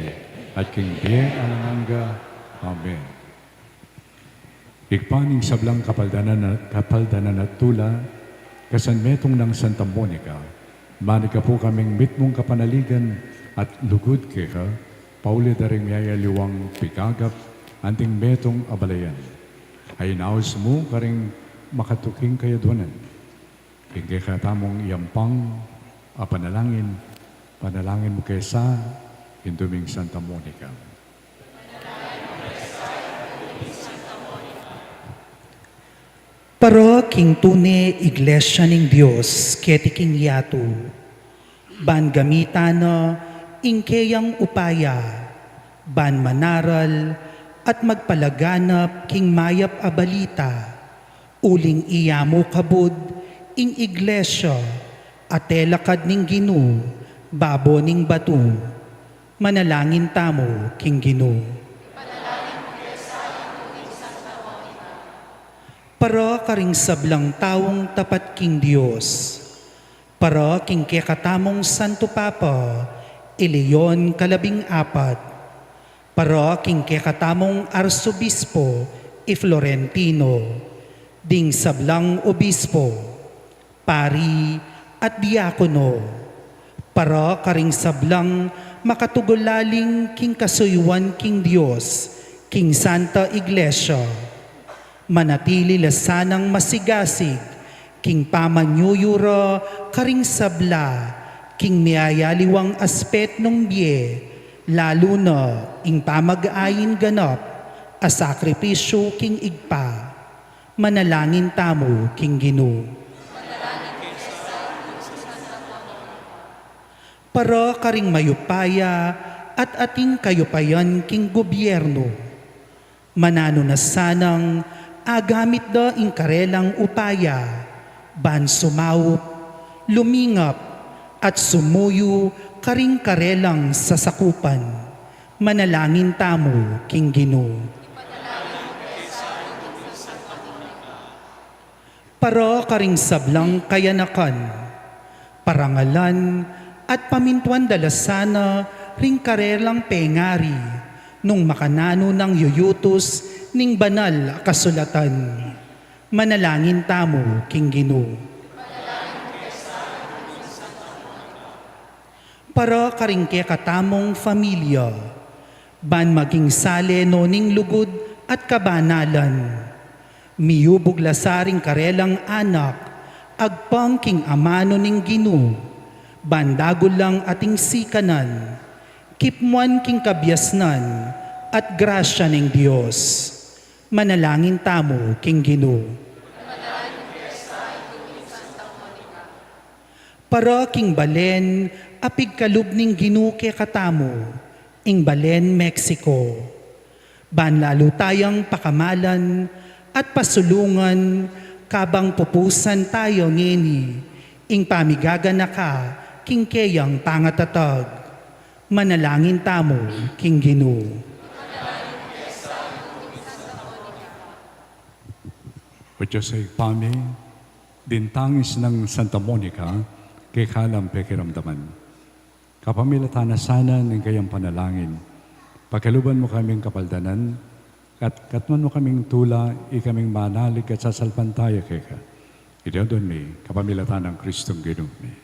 at king bie alang angga. Amen. Ibpa ning sablang kapaldanan, kapaldanan at tula, kasan metung nang Santa Monica, manigapu kaming mitmung kapanaligan at lugud keka, pauli da ring miyayaliwang pigagap anting metung a balayan. Ay naus mu karing makatuking kayaduanan. King kekatamung yampang a panalangin, Panalangin mu kesa, Induming Santa Monica. Para king tune Iglesia ning Dios keti king yatu, ban gamitan na ing keyang upaya, ban manaral at magpalaganap king mayap a balita, uling iya mu kabud ing Iglesia a telakad ning Ginu babo ning batu. Manalangin tamu king Ginu. Para karing sablang taung tapat king Dios. Para king kekatamung Santo Papa, i Leon kalabing apat. Para king kekatamung Arsobispo, i Florentino. Ding sablang obispo, pari, at diakono. Para karing sablang makatugulaling king kasuyuan king Dios, king Santa Iglesia. Manatili la sanang masigasig king pamanyuyura karing sabla king miyayaliwang aspet nung bie, lalu na ing pamag-ain ganap a sakripisyu king Ibpa. Manalangin tamu king Ginu. Para karing mayupaya at ating kayupayan king gobyerno. Mananu na sanang agamit da ing karelang upaya, ban sumaup, lumingap, at sumuyu karing karelang sasakupan. Manalangin tamu king Ginu. Para karing sablang kayanakan, parangalan, at pamintuan da la sana ring karelang pengari, nung makananu nang yuyutus ning banal a kasulatan. Manalangin tamu king Ginu. Para karing kekatamung familia, ban maging sale no ning lugud at kabanalan. Miyubug la sa ring karelang anak, agpang king amanu ning Ginu, ban dagul lang ating sikanan, kipmuan king kabiasnan at grasya ning Dios. Manalangin tamu king Ginu. Para king balen a pigkalub ning Ginu kekatamu, ing balen Mexico. Ban lalu tayang pakamalan at pasulungan kabang pupusan taya ngeni ing pamigaganaka king keyang pangatatag. Manalangin tamu king Ginu. O Dios a Ibpa mi, ding tangis nang Santa Monica, keka lang pekiramdaman. Kapamilatan na sana ning kayang panalangin, pakiluban mu kaming kapaldanan, at katmuan mu kaming tula, ikaming manalig at sasalpantaya keka. Iti adwan mi, kapamilatan nang Kristong Ginu mi.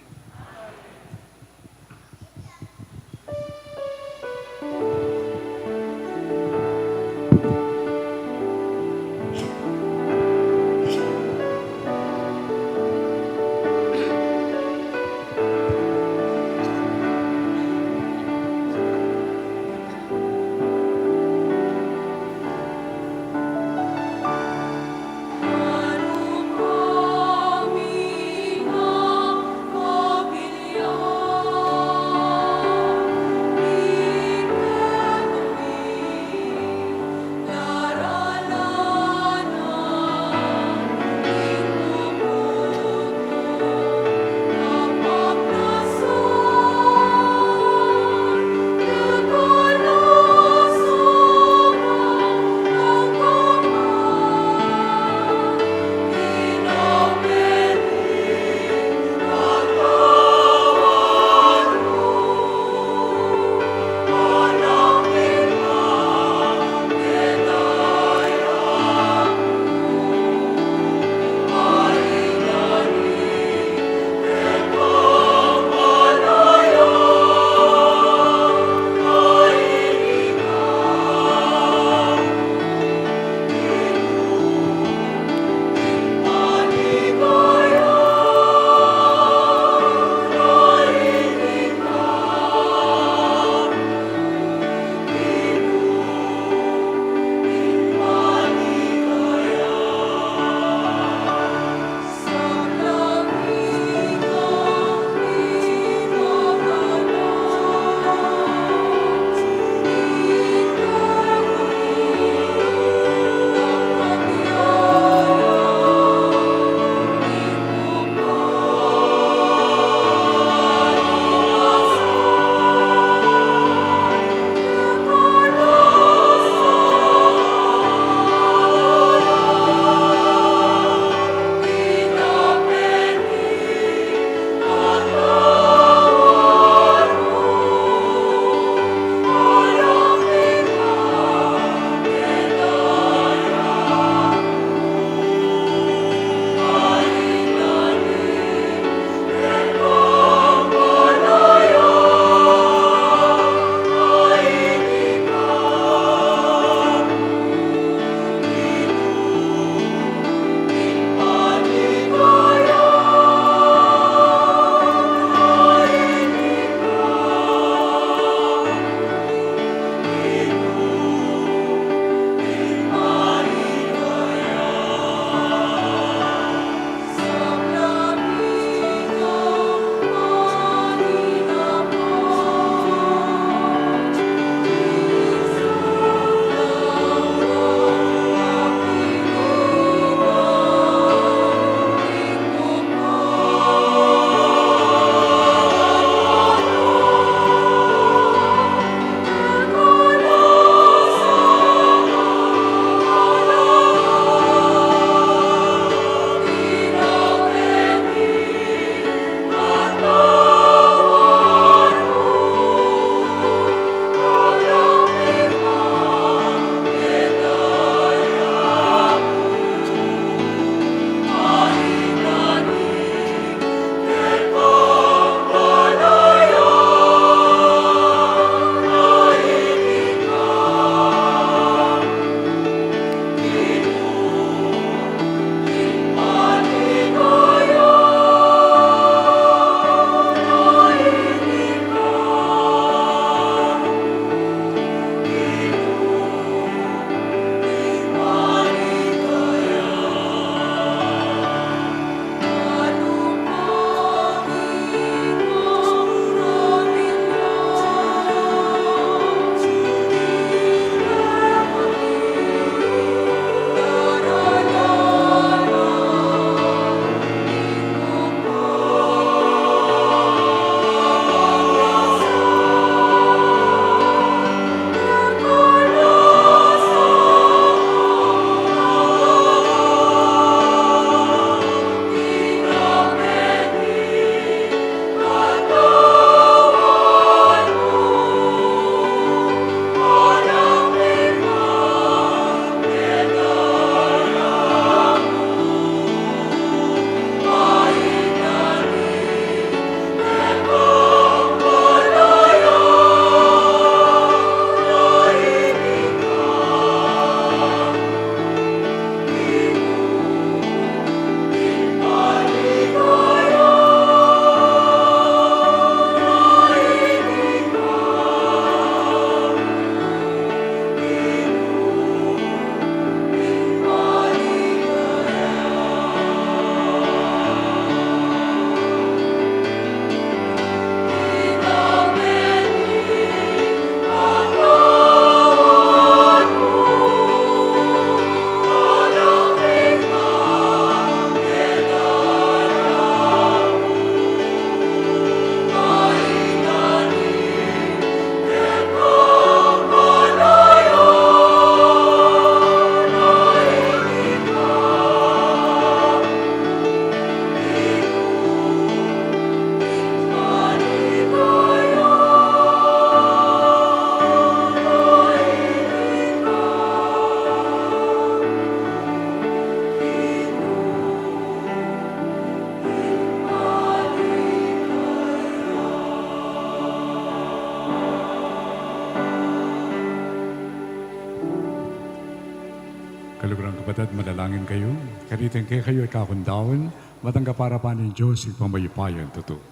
Kapatad, manalangin kayu. Kanitang kekayu ikakundaun, matanggap para pa ning Dios Ibpang mayupayang tutu. O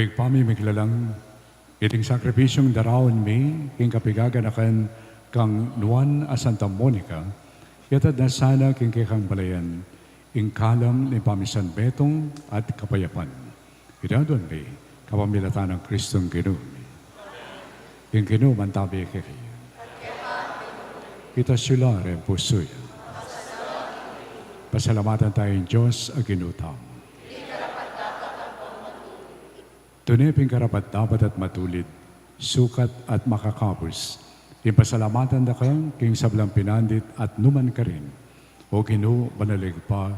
Ibpa mi, miglalang, iting sakripisyung daraun mi king kapigaganakan kang Nuan a Santa Monica, yatad na sana king kekang balayan ing kalam ning pamisan metung at kapayapan. Iti aduan mi kapamilatan nang Kristong Ginu mi. Ing Ginu mantabi kekayu. Itas yu la ring pusu yu. Pasalamatan taya ing Dios a Ginu tamu. Tune pin karapat-dapat at matulid, sukat at makakabus, ing pasalamatan da ka king sablang pinandit at nukarin man, O Ginu, banal a Ibpa,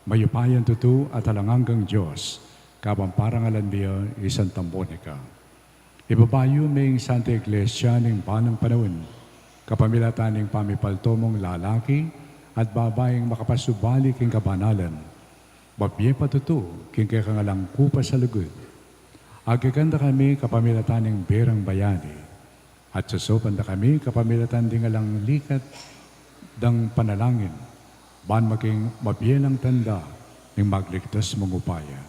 mayupayang tutu at alang anggang Dios, kabang parangalan mi ya i Santa Monica. Ibaba yu me ing Santa Iglesia ning balang panaun, kapamilatan ning pamipalto mung lalaki at babaing makapasubali king kabanalan, mabie pa tutu king kekang alang kupas a lugud. Agyagan da kami kapamilatan ning berang bayani, at sasaupan da kami kapamilatan ding alang likat dang panalangin, ban maging mabie lang tanda ning magligtas mung upaya.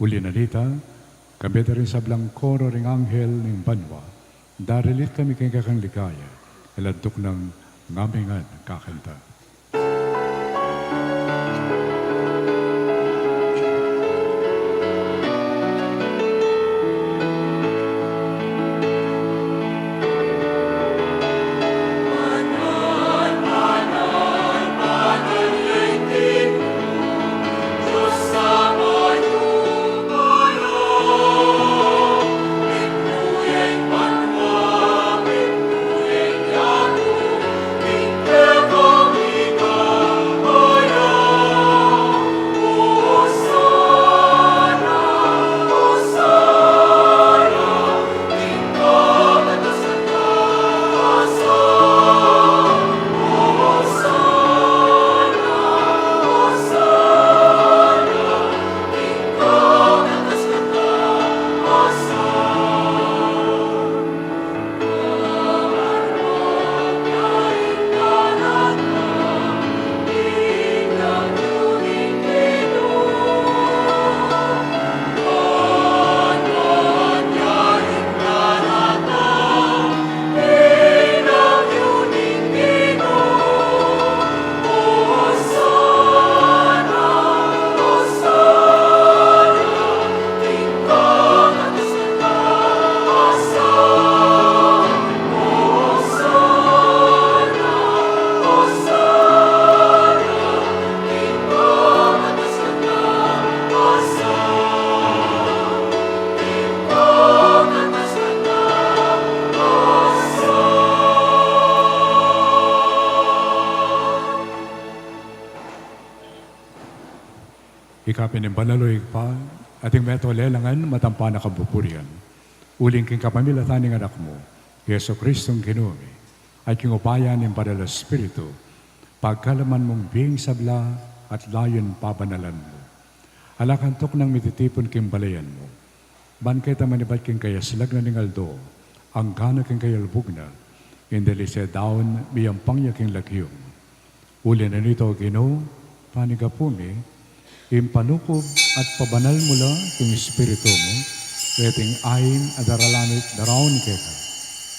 Uli na nita, kami da ring sablang koro ring anghel ning banua, daralit kami king kekang ligaya, alang tuknang ngami ngan kakanta. Ika pin ing banal, o Ibpa, at ing metung a lelangan matampan a kabuburian. Uling king kapamilatan ning Anak mu, Jesu Kristong Ginu mi, at king upaya ning Banal a Espiritu, pagkalaman mung bie ing sabla at layun pabanalan mu. Ala kang tuknang mititipun king balayan mu, ban keta manibat king kayaslag na ning aldo, anggana king kayalbug na, ing dalisye daun miyampang ya king lagyu mu. Uli na nito, Ginu, panigapu mi, ing panukob at pabanal mu la king Espiritu mu, reting ain a daralan mi daraun keka,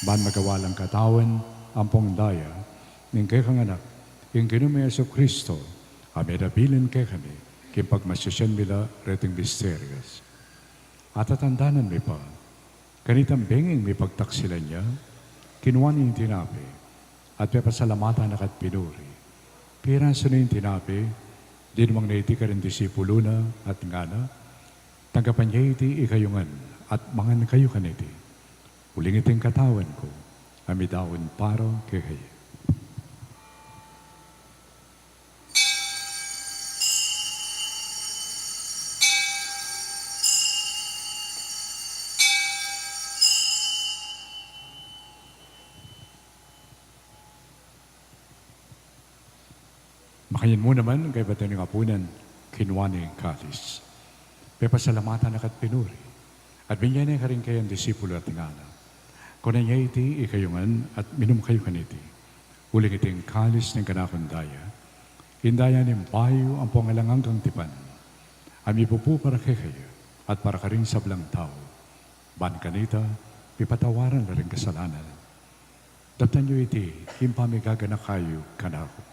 ban magawa lang katawan ampong daya ning kekang Anak, ing Ginu ming Jesu Kristo, a menabilin kekami king pagmasusyan mi la reting misterios. Atatandanan mi pa, kanitang benging mipagtaksilan ya, kinua ne ing tinape, at pepasalamatan na ka at pinuri. Pirasu ne ing tinape, dinwang na iti karing disipulu na, at ngana, tanggapan ye iti ikayu ngan, at mangan kayu kaniti. Uling iti ing katawan ku, a midaun para kekayu. Makanyan mu naman, kaybat da ning apunan, kinua ne ing kalis. Pepasalamatan na ka't pinuri, at binie ne karing kayang disipulu at ngana: Kunan ye iti ikayu ngan at minum kayu kaniti, uling iti ing kalis ning kanakung daya, ing daya ning bayu ampong alang anggang tipan, a mipupu para kekayu at para karing sablang tau, ban kanita mipatawaran la ring kasalanan. Daptan yu iti king pamigaganaka yu kanaku.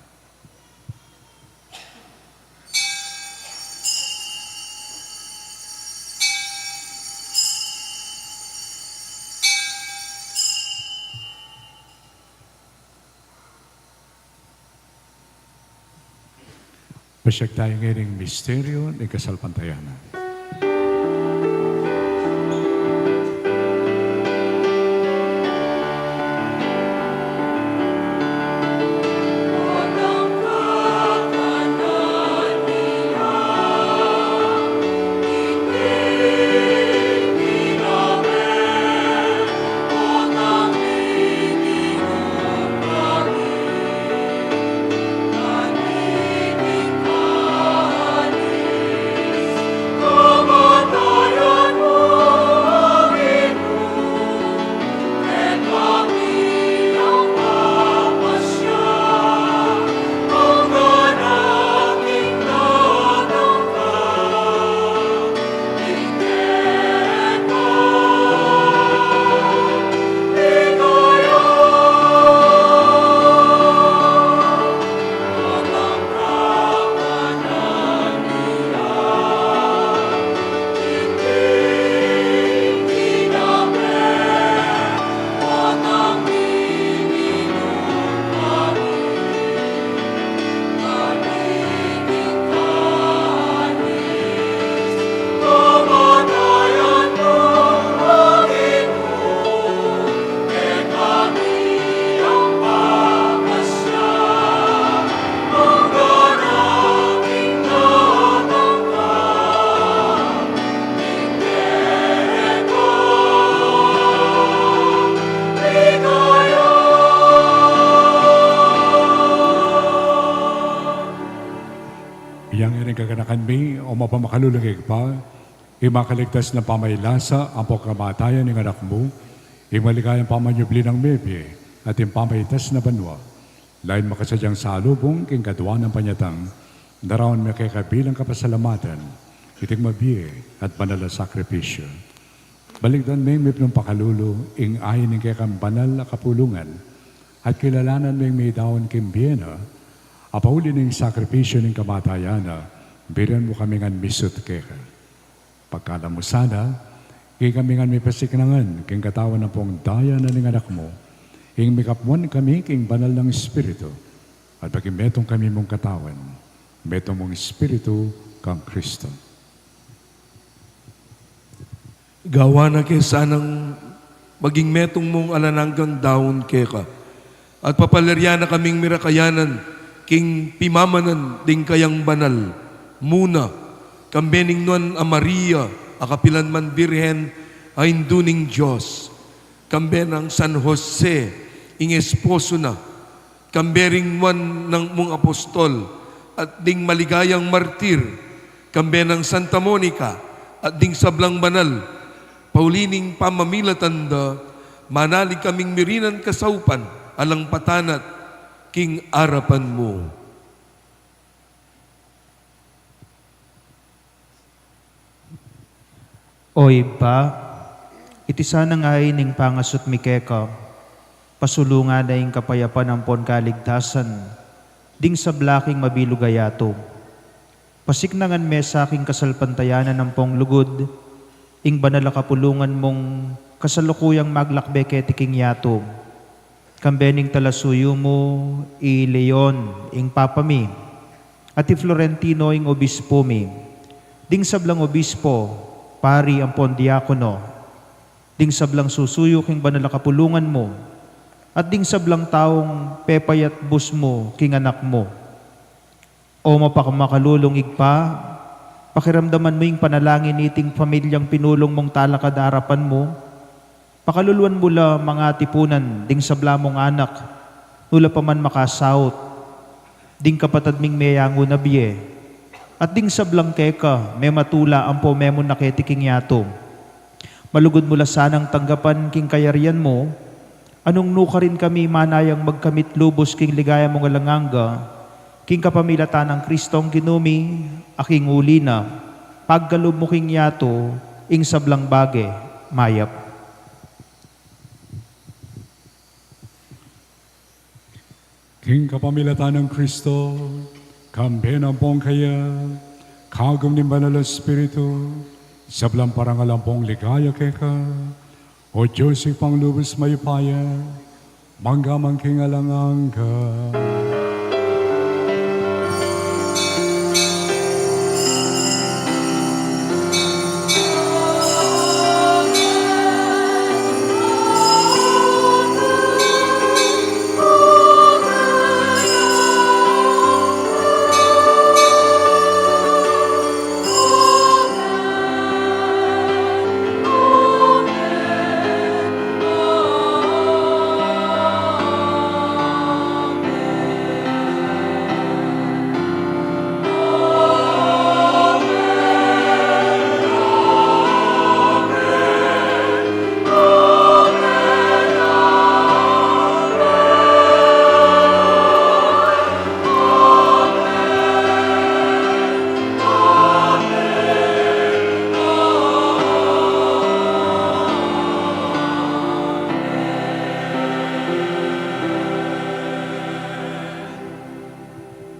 Pasiag tayu ngeni king misteryu ning kasalpantayanan. Iyan ngeni ing kaganakan mi, o mapamakalulung Ibpa, ing makaligtas nang pamailasa ampong kamatayan ning Anak mu, ing maligayang pamanyubli nang mebie, at ing pamaitas na banua, lalu makasadyang salubung king kaduanan panyatang, daraun mi keka bilang kapasalamatan iting mabie at banal a sakripisyu. Balikdan ming mipnung pakalulu ing ain ning kekang banal a kapulungan, at kilalanan ming midaun king bie na, a pauli ning sakripisyu ning kamatayan na, birian mu kami ngan misut keka. Pagkalam mu sana, ing kami ngan mipasiknangan king katawan ampong daya na ning Anak mu, ing mikapwan kami king banal nang Espiritu, at maging metung kami mung katawan, metung mung Espiritu kang Kristo. Gawan na ke sanang maging metung mung alang anggang daun keka, at papalarian na kaming mirakayanan king pimamanan ding kayang banal, muna, kambe ning nuan a Maria a kapilan man Birhen a Indu ning Dios, kambe nang San Jose, ing esposo na, kambe ring nuan nang mung apostol, at ding maligayang martir, kambe nang Santa Monica, at ding sablang banal, pauli ning pamamilatan da, manalig kaming mirinan kasaupan, alang patanat, king arapan mu. O Ibpa, iti sanang ain ning pangasut mi keka, pasulungan na ing kapayapan ampon kaligtasan ding sabla king mabilug a yatu. Pasiknangan me sa king kasalpantayanan ampong lugud ing banal a kapulungan mung kasalukuyang maglakbe keti king yatu, kambe ning talasuyu mu i Leon, ing Papa mi, at i Florentino, ing obispo mi, ding sablang obispo, pari ampon diakono, ding sablang susuyu king banal a kapulungan mu, at ding sablang taung pepayatbus mu king Anak mu. O mapakamakalulung Ibpa, pakiramdaman mu ing panalangin niting pamilyang pinulung mung talakad arapan mu. Pakaluluan mu la mangatipunan ding sabla mung anak, nu la pa man makasaut, ding kapatad ming meyangu na bie, At ding sablang keka, mematula ampo memunang keti king yatu. Malugud mu la sanang tanggapan king kayarian mu, nung nukarin kami manayang magkamit lubus king ligaya mung alang angga, king kapamilatan nang Kristong Ginu mi, a king uli na, pagkalub mu king yatu, ing sablang bage, mayap. King kapamilatan nang Kristo, kambe na ampong kaya, kagum ning Banal a Espiritu, sablang parangal ampong ligaya keka, O Dios, Ibpang lubus mayupaya, mangga man king alang angga.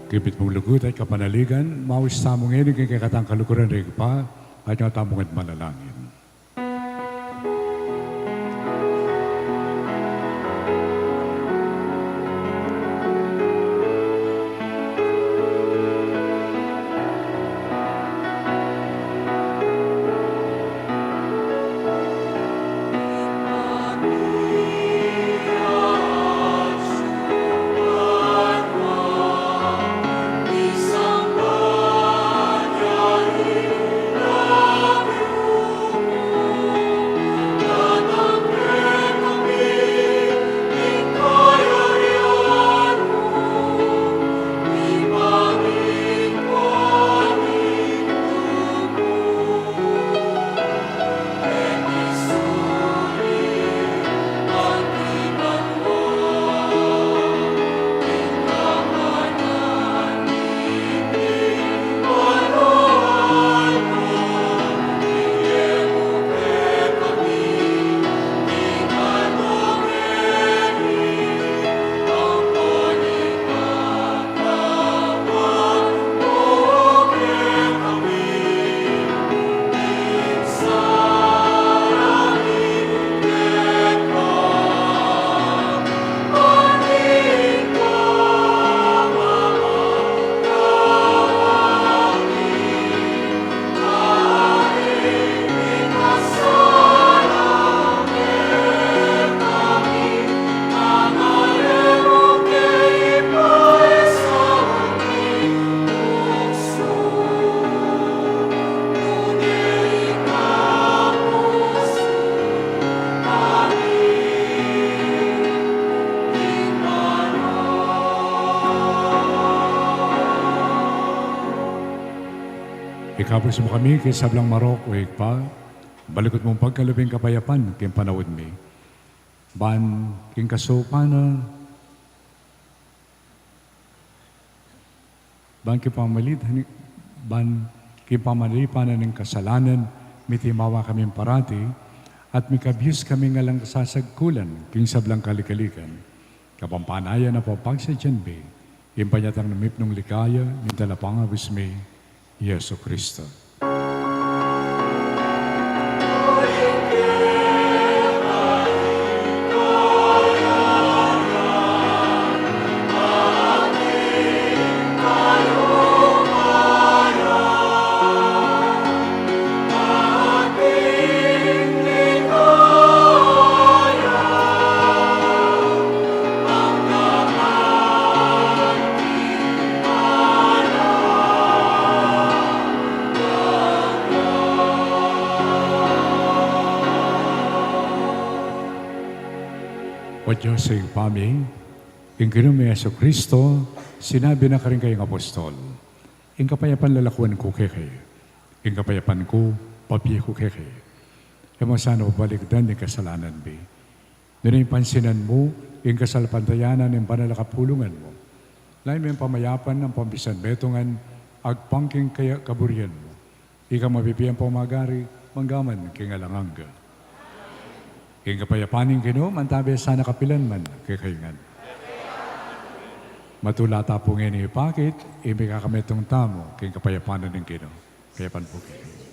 King mitmung lugud at kapanaligan, maus tamu ngeni king kekatang kaluguran ring Ibpa, at nga tamu ngan manalangin. Ikabus mu kami king sablang marok, O Ibpa, balikut mung pagkalub ing kapayapan king panaun mi. Ban king kasaupan na, ban king pamalitan, ban king pamalipanan ning kasalanan, mitimawa kaming parati, at mikabus kami ngan lang sasagkulan king sablang kaligaligan. Kapampanayan a papagsadyan mi ing panyatang ning mipnung ligaya ning Talapangabus mi, Jesucristo. O Dios, Ibpa mi, ing Ginu ming Jesucristo, sinabi na karing kayang apostol, Ing kapayapan lalakuan ku kekayu, ing kapayapan ku bibie ku kekayu. E mu sana balikdan ing kasalanan mi. Nune pansinan mu ing kasalpantayanan ning banal a kapulungan mu. Lalam ning pamayapan ampong misan metung, agpang king kaburian mu. Ika a mabibie ampong magari, mangga man king alang angga. Ing kapayapan ning Ginu mantabe sana kapilan man kekayu ngan. Matula ta pu ngeni pakit ing mikakametung tamu king kapayapan ning Ginu. Kayapan pu kekayu.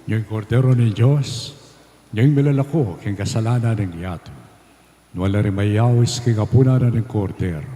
Ing Kordero ning Dios, ing milalaku king kasalanan ning yatu. Nuan la ring mayaus king apunan ning Kordero.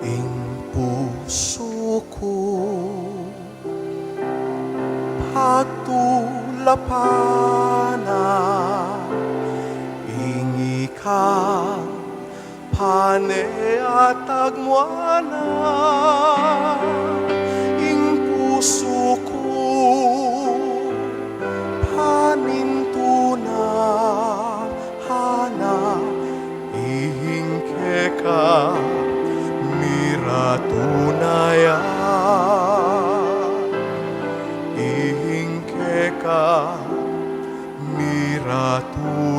Ing pusu ku pagtulapan na, ing ika pane at agmuan na. Ing pusu ku panintunan na, ihing keka miratu na ya, ihing keka miratu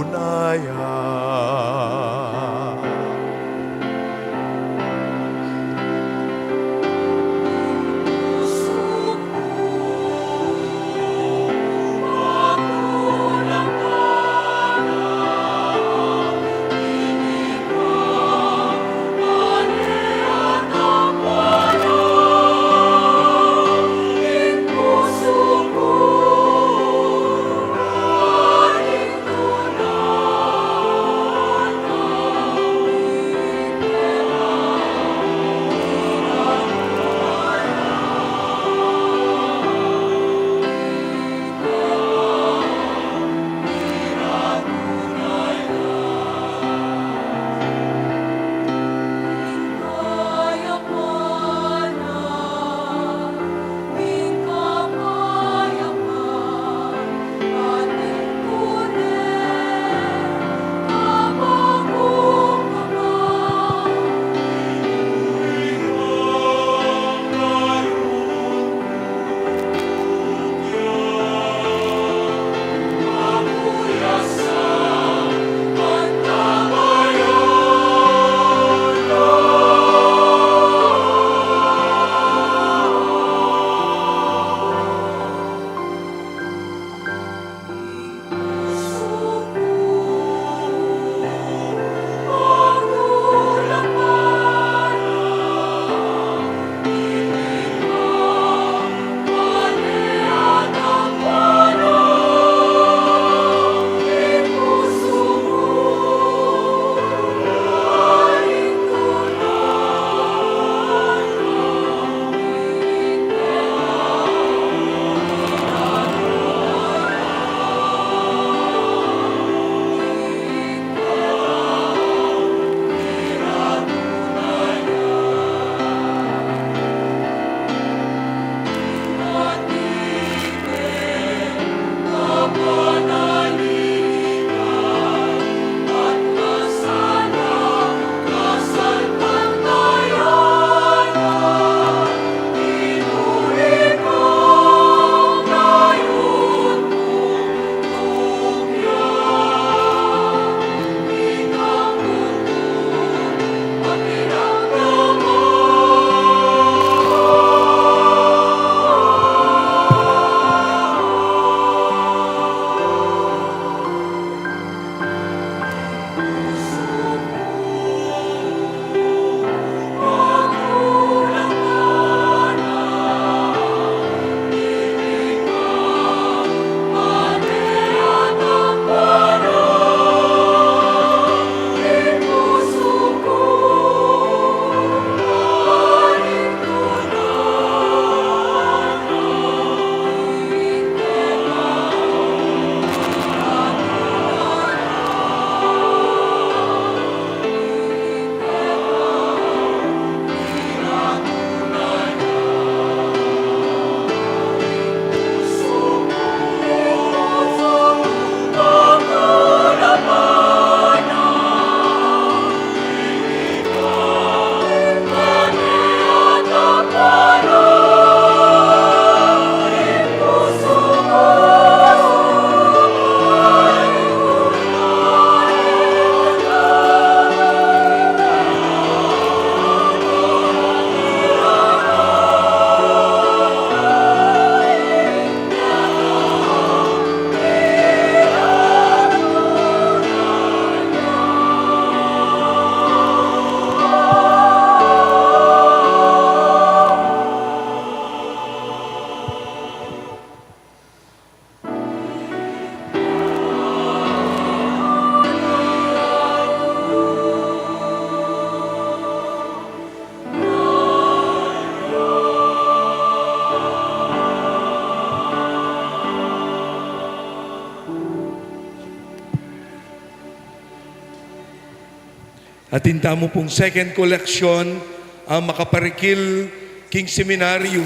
Atin tamu pung second collection a makaparikil king seminaryo,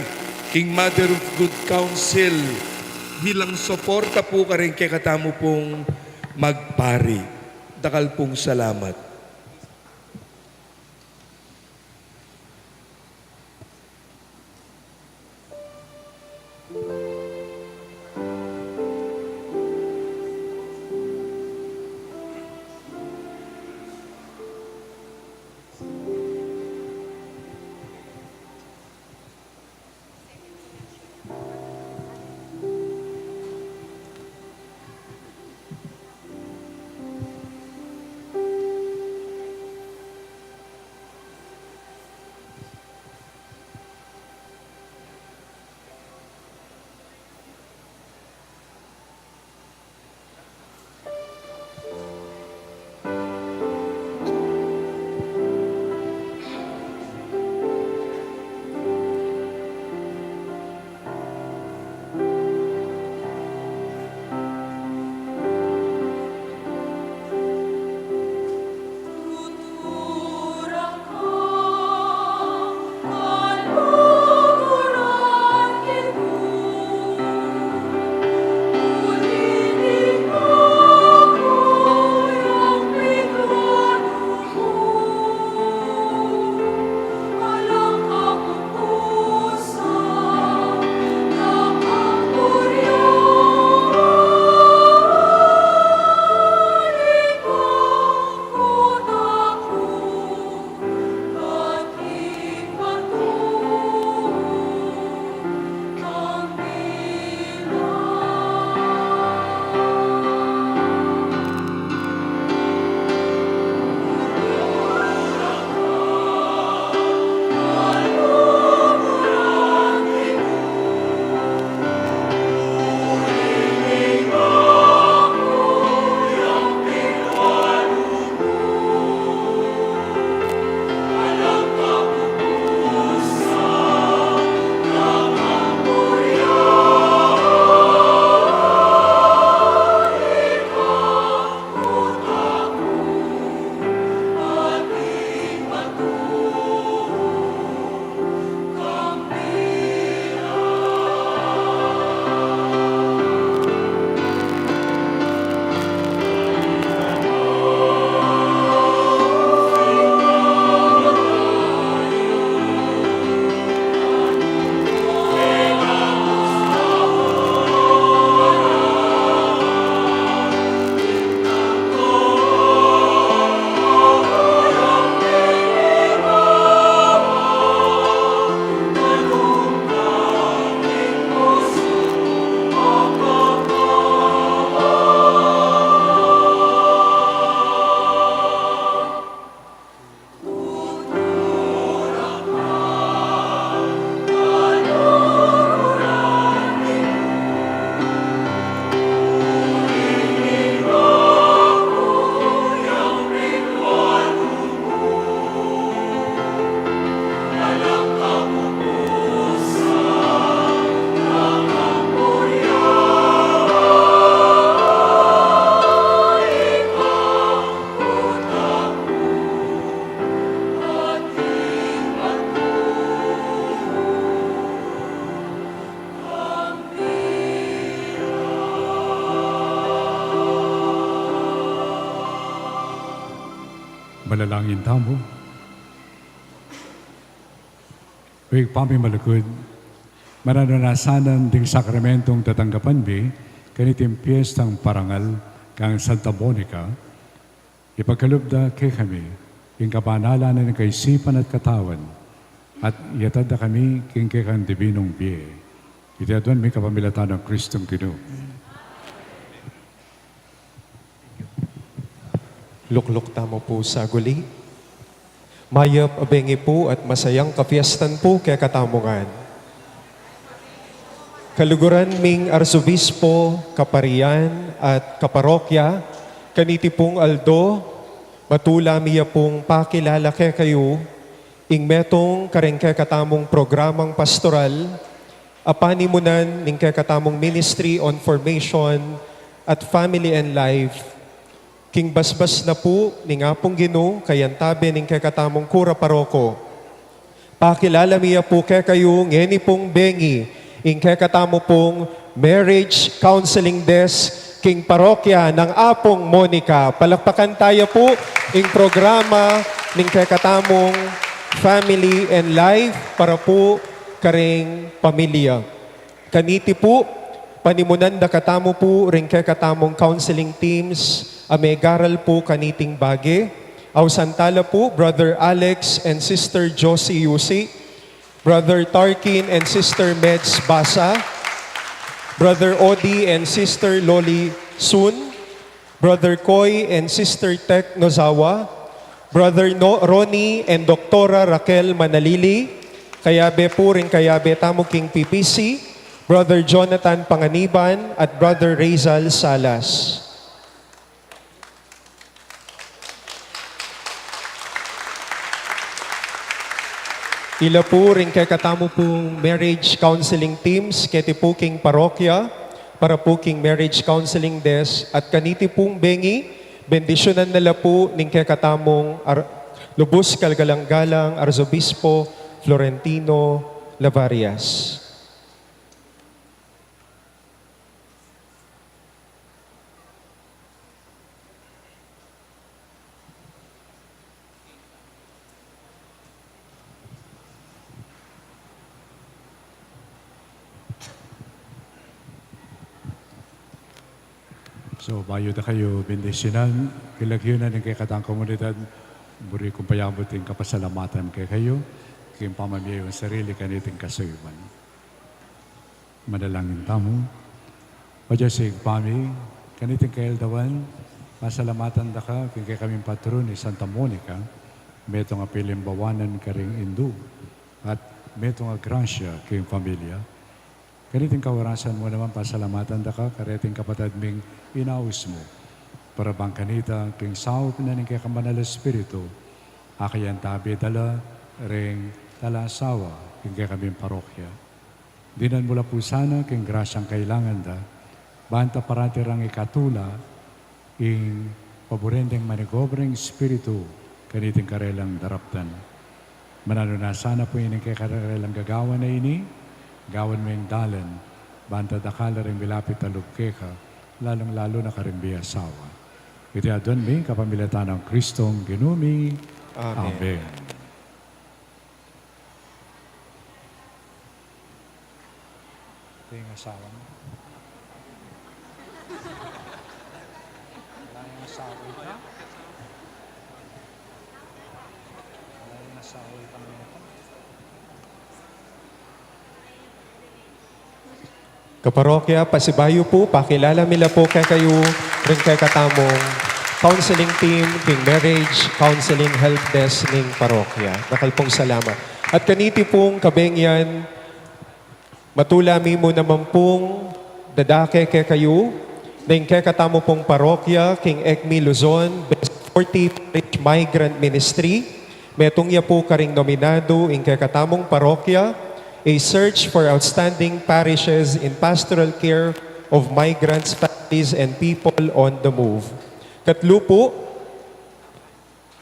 king Mother of Good Counsel, bilang suporta pu karing kekatamu pung magpari. Dakal pung salamat. Manalangin tamu. O Ibpa mi malugud, mananu na sana ding sakramentong tatanggapan mi kaniting piestang parangal kang Santa Monica, ipagkalub da kekami ing kabanalan ning kaisipan at katawan, at iatad da kami king kekang dibinung bie. Iti aduan mi kapamilatan nang Kristong Ginu. Lukluk tamu pu saguli. Mayap a bengi pu at masayang kapiestan pu kekatamu ngan. Kaluguran ming Arsobispo, kaparian, at kaparokya, kaniti pung aldo, matula mi ya pung pakilala kekayu ing metung karing kekatamung programang pastoral a panimunan ning kekatamung Ministry on Formation at Family and Life. King basbas na pu ning Apung Ginu, kayantabe ning kekatamung kura paroko, pakilala mi ya pu kekayu ngeni pung bengi ing kekatamu pung marriage counseling desk king parokya nang Apung Monica. Palakpakan taya pu ing programa ning kekatamung family and life para pu karing pamilya. Kaniti pu, panimunan da katamu pu ring kekatamung counseling teams a megaral pu kaniting bage. Ausan tala pu, Brother Alex and Sister Josie Yusi, Brother Tarkin and Sister Meds Basa, Brother Odi and Sister Loli Sun, Brother Koy and Sister Tech Nozawa, Brother No-, Ronnie and Doktora Raquel Manalili, kayabe pu ring kayabe tamu king P P C, Brother Jonathan Panganiban at Brother Rizal Salas. Ila pu ring kekatamu pung marriage counseling teams, keti pu king parokya, para pu king marriage counseling desk, at kaniti pung bengi, bendisyunan na la pu ning kekatamung ar-, lubus kalgalang-galang Arzobispo Florentino Lavarias. So, bayu da kayu bendisyunan, kilagyu na ning kekatang komunidad, buri kung payabut ing kapasalamatan kekayu, king pamamie yu sarili kaniting kasuyuan. Manalangin tamu. O Dios, Ibpa mi, kaniting kaeldawan, pasalamatan da ka king kekaming patron i Santa Monica, metung a pilimbawanan karing indu, at metung a grasya king pamilya. Kaniting kawarasan mu naman, pasalamatan da ka kareting kapatad ming inaus mu, para bang kanita king saup na ning kekang Banal Espiritu, akayantabe da la ring talasawa king kekaming parokya. Dinan mu la pu sana king grasyang kailangan da, banta parati rang ikatula ing paburen deng manigobra ning Espiritu kaniting karelang daraptan. Mananu na sana pu ining kekarelang gagawan a ini, gawan mu ing dalan, banta dakal la ring milapit a lub keka, lalung-lalu na karing miasawa. Iti adwan mi kapamilatan nang Kristong Ginu mi. Amen. Amen. Ito yung asawa mo. Wala yung asawa ito. Wala yung asawa ito. Kaparokya, pasibayu pu, pakilala mi la pu kekayu ring kekatamung counseling team king marriage counseling help desk ning parokya. Dakal pung salamat. At kaniti pung kabengian, matula mi mu naman pung dadake kekayu, ning kekatamu pung parokya king ECMI Luzon, Best forty Parish Migrant Ministry, metung ya pu karing nominadu ing kekatamung parokya, A Search for Outstanding Parishes in Pastoral Care of Migrants, Families, and People on the Move. Katlu pu,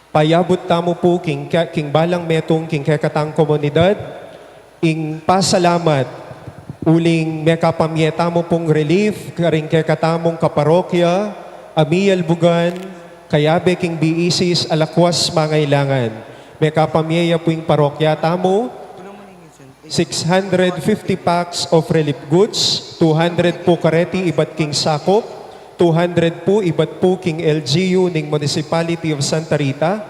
payabut tamu pu king ke-, king balang metung king kekatang komunidad, ing pasalamat, uling mekapamie tamu pung relief karing kekatamung kaparokya a miyalbugan, kayabe king B E Cs a lakwas mangailangan. Mekapamie ya pu ing parokya tamu six hundred fifty packs of relief goods, two hundred pu kareti ibat king sakup, two hundred pu ibat pu king L G U ning Municipality of Santa Rita,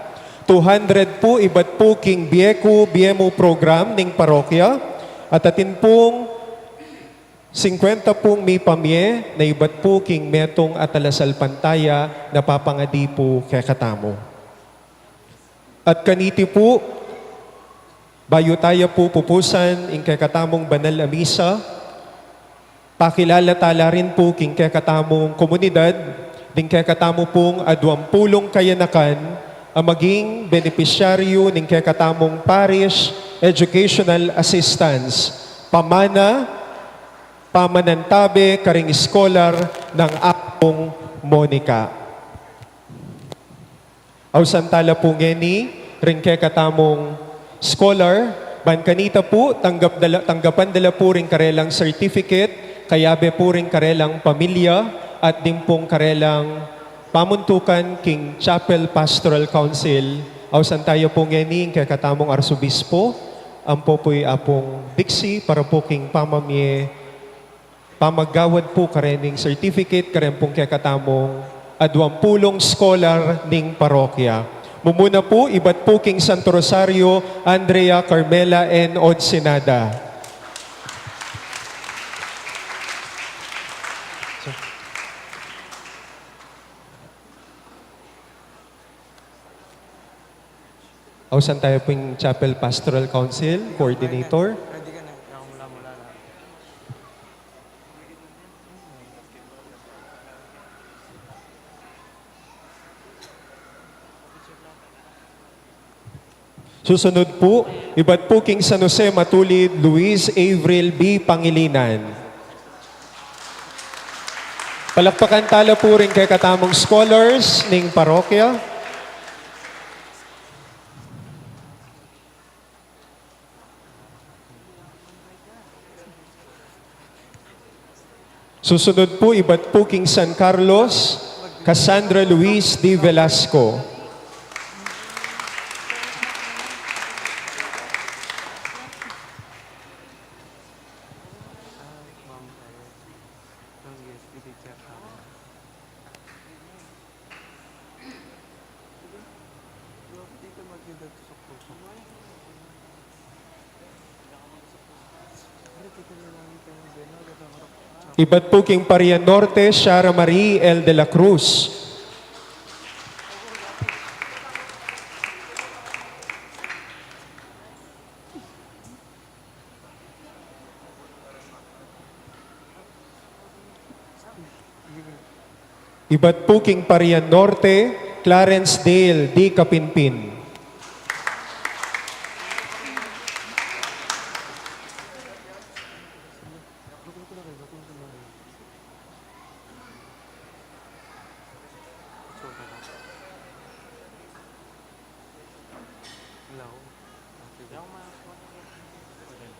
two hundred pu ibat pu king Bieku Biemu program ning parokya, at atin pung singkwenta pung mipamie na ibat pu king metung a talasalpantaya na papangadi pu kekatamu. At kaniti pu, bayu taya pu pupusan ing kekatamung banal a misa, pakilala tala rin pu king kekatamung komunidad ding kekatamu pung aduang pulung kayanakan a maging benepisyaryu ning kekatamung Parish Educational Assistance, pamana, pamanantabe karing scholar nang Apung Monica. Ausan tala pu ngeni ring kekatamung scholar, ban kanita pu, tanggap dala, tanggapan dala pu ring karelang certificate, kayabe pu ring karelang pamilya, at dimpung karelang pamuntukan king Chapel Pastoral Council. Ausan tala pu ngeni ing kekatamung arsobispo, ampo pu i Apung Dixie, para pu king pamamie, pamagawad pu karening certificate, karen pung kekatamung aduang pulung scholar ning parokya. Mumuna pu, ibat pu king Santo Rosario, Andrea Carmela N. Odsinada. Ausan tala pu ing Chapel Pastoral Council Coordinator. Susunod pu, ibat pu king San Jose Matulid, Luis Avril B. Pangilinan. Palakpakan tala pu ring kekatamung scholars ning parokya. Susunod pu, ibat pu king San Carlos, Cassandra Luis D. Velasco. Ibat pu king Parian Norte, Shara Marie L. de la Cruz. Ibat pu king Parian Norte, Clarence Dale D. Capinpin.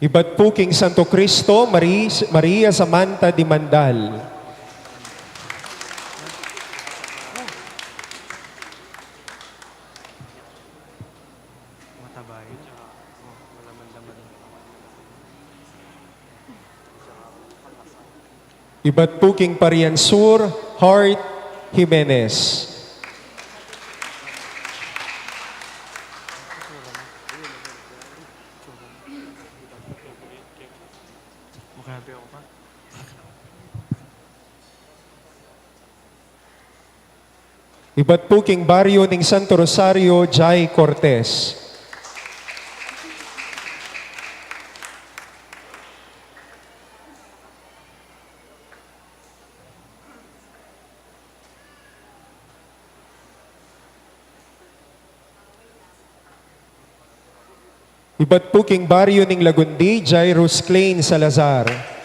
Ibat pu king Santo Cristo, Mari-, Maria Samantha Dimandal. Ibat pu king Parian Sur, Heart Jimenez. Ibat pu king baryo ning Santo Rosario, Jai Cortez. Ibat pu king baryo ning Lagundi, Jairus Klein Salazar.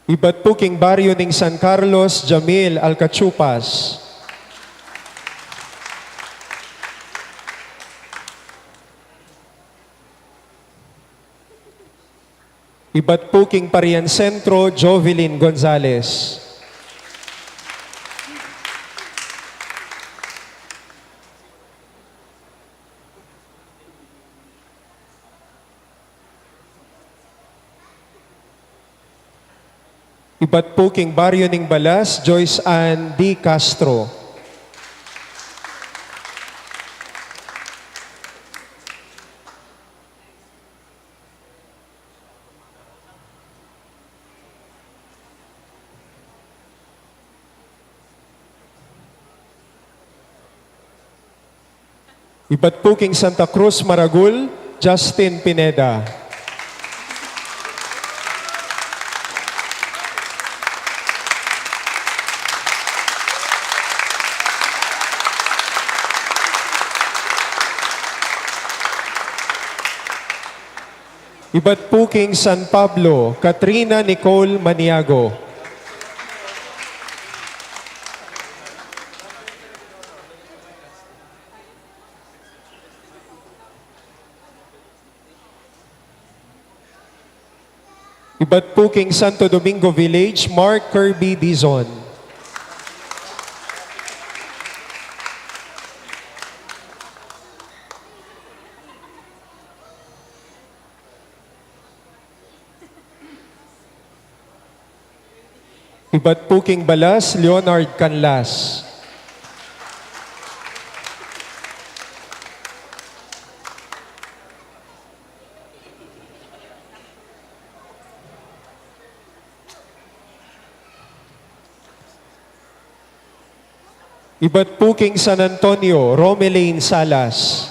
Ibat pu king baryo ning San Carlos, Jamil Alcachupas. Ibat pu king Parian Sentro, Jovelyn Gonzales. Ibat pu king baryo ning Balas, Joyce Ann D. Castro. Ibat pu king Santa Cruz, Maragul, Justin Pineda. Ibat pu king San Pablo, Katrina Nicole Maniago. Ibat pu king Santo Domingo Village, Mark Kirby Dizon. Ibat pu king Balas, Leonard Canlas. Ibat pu king San Antonio, Romelin Salas.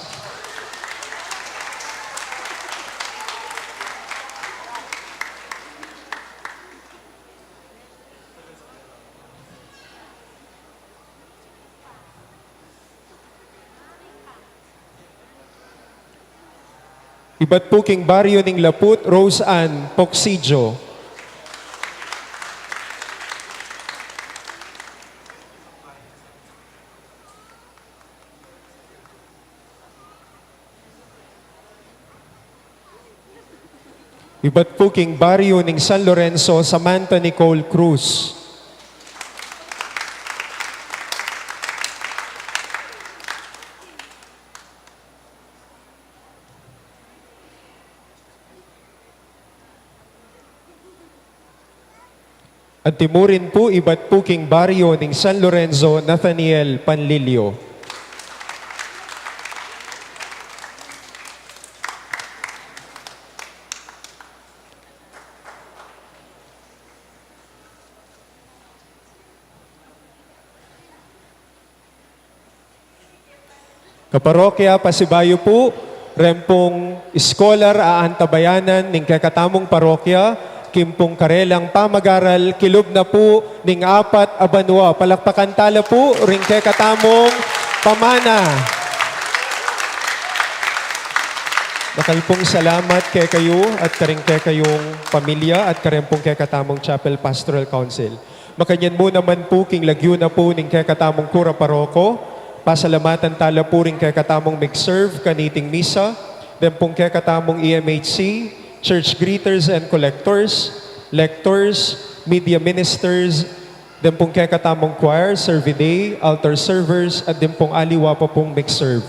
Ibat pu king baryo ning Laput, Rose Ann Pocsijo. Ibat pu king baryo ning San Lorenzo, Samantha Nicole Cruz. Antimurin pu, ibat pu king baryo ning San Lorenzo, Nathaniel Panlilio. Kaparokya, pasibayu pu, reng pung iskolar a antabayanan ning kekatamung parokya, king pung karelang pamagaral, kilub na pu ning apat a banua. Palakpakan tala pu ring kekatamung pamana. Dakal pung salamat kekayu at karing kekayung pamilya at kareng pung kekatamung Chapel Pastoral Council. Makanyan mu naman pu king lagyu na pu ning kekatamung kura paroko, pasalamatan tala pu ring kekatamung mig-serve kaniting misa, deng pung kekatamung E M H C, church greeters and collectors, lectors, media ministers, deng pung kekatamung choir, servidae, altar servers, at deng pung aliwa pa pung mig-serve.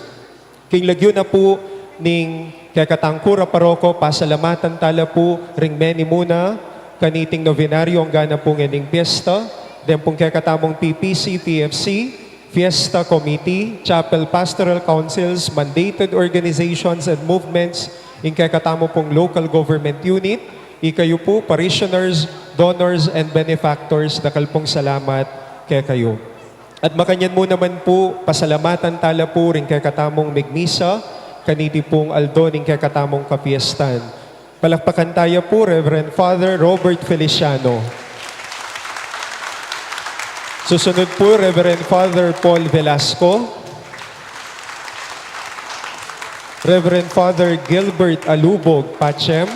King lagyu na pu ning kekatang kura paroko, pasalamatan tala pu ring meni mu na kaniting nobenaryo angga na pu ngening piesta, deng pung kekatamung P P C, P F C, Fiesta Committee, Chapel Pastoral Councils, mandated organizations and movements, ing kekatamu pung local government unit, ikayu pu, parishioners, donors, and benefactors, dakal pung salamat kekayu. At makanyan mu naman pu, pasalamatan tala pu ring kekatamung migmisa kaniti pung aldo ning kekatamung kapiestan. Palakpakan taya pu Reverend Father Robert Feliciano. Susunod pu, Reverend Father Paul Velasco. Reverend Father Gilbert Alubog Pachem,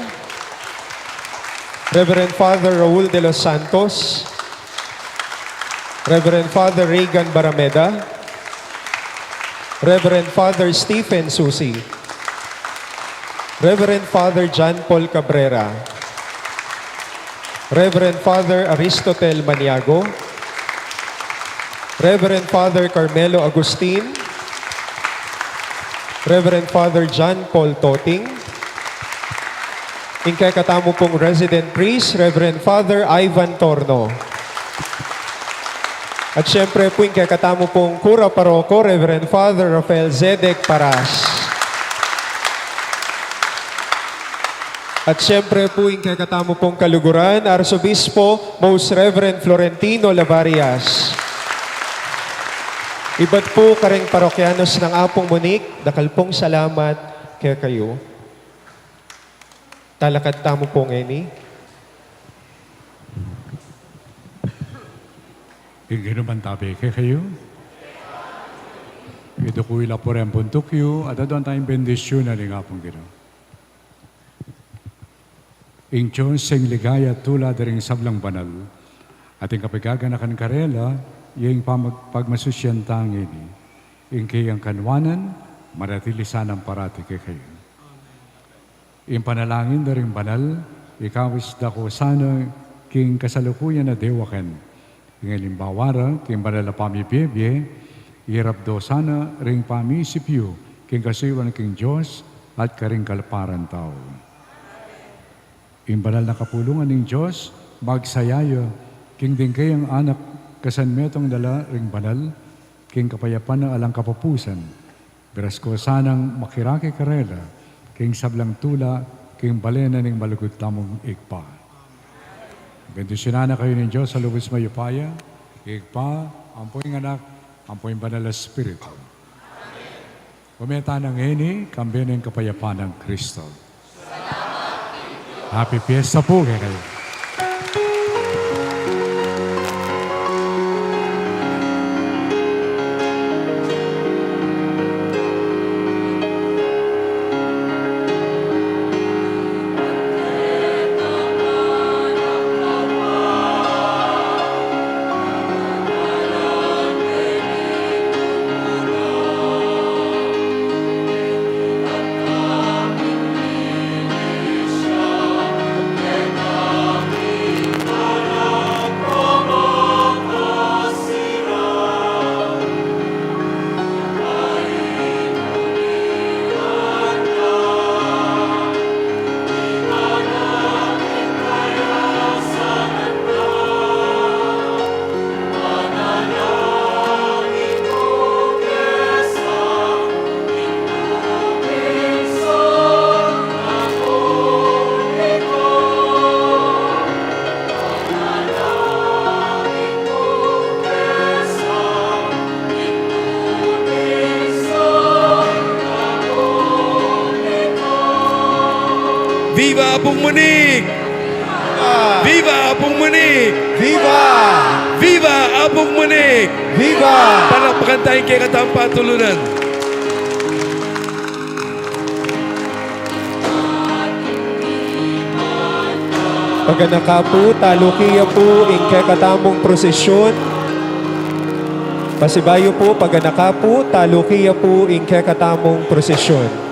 Reverend Father Raul de los Santos, Reverend Father Reagan Barameda, Reverend Father Stephen Susi, Reverend Father John Paul Cabrera, Reverend Father Aristotel Maniago, Reverend Father Carmelo Agustin, Reverend Father John Paul Toting, ing kekatamu pung resident priest, Reverend Father Ivan Torno. At siyempre pu, ing kekatamu pung kura paroko, Reverend Father Rafael Zedek Paras. At siyempre pu, ing kekatamu pung kaluguran, Arsobispo Most Reverend Florentino Lavarias. Ibat pu kareng parokyanos nang Apung Monique, dakal pung salamat kekayu. Talakad tamu pu ngeni. Ing Ginu mantabe kekayu. Idukui la pu reng pung tukyu, at aduan tayang bendisyunan ning Apung Ginu. Ing Dios ing ligaya at tula da ring sablang banal, at ing kapagaganakan karela, ing pamag-, pagmasusian tang ini, ing kayang kanwanan, manatili sanang parati kekayu. Ing panalangin da ring banal, ikawis da ko sana king kasalukuyan a dewakan. Ing alimbawa ra, king banal a pamibie-bie, irap do sana ring pamisip yu, king kasuyuan king Dios, at karing kalparan tau. Ing banal na kapulungan ning Dios, magsaya ya, king ding kayang anak kasan metung na la ring banal, king kapayapan a alang kapupusan. Beras ko sanang makirake karela, king sablang tula, king bale na ning malugud tamung Ibpa. Bendisyunan na kayu ning Dios a lubus mayupaya, Ibpa, ampo ing Anak, ampo ing Banal a Espiritu. Ume tana ngeni, kambe ning kapayapan nang Kristo. Happy Fiesta pu kekayu. Viva Apung Munik! Viva Apung Munik! Viva! Viva Apung Munik! Viva! Palakpakan taya ing kekatang patulunan. Paganaka pu, taluki ya pu ing kekatamung prosesyun. Pasibayu pu, paganaka pu, taluki ya pu ing kekatamung prosesyun.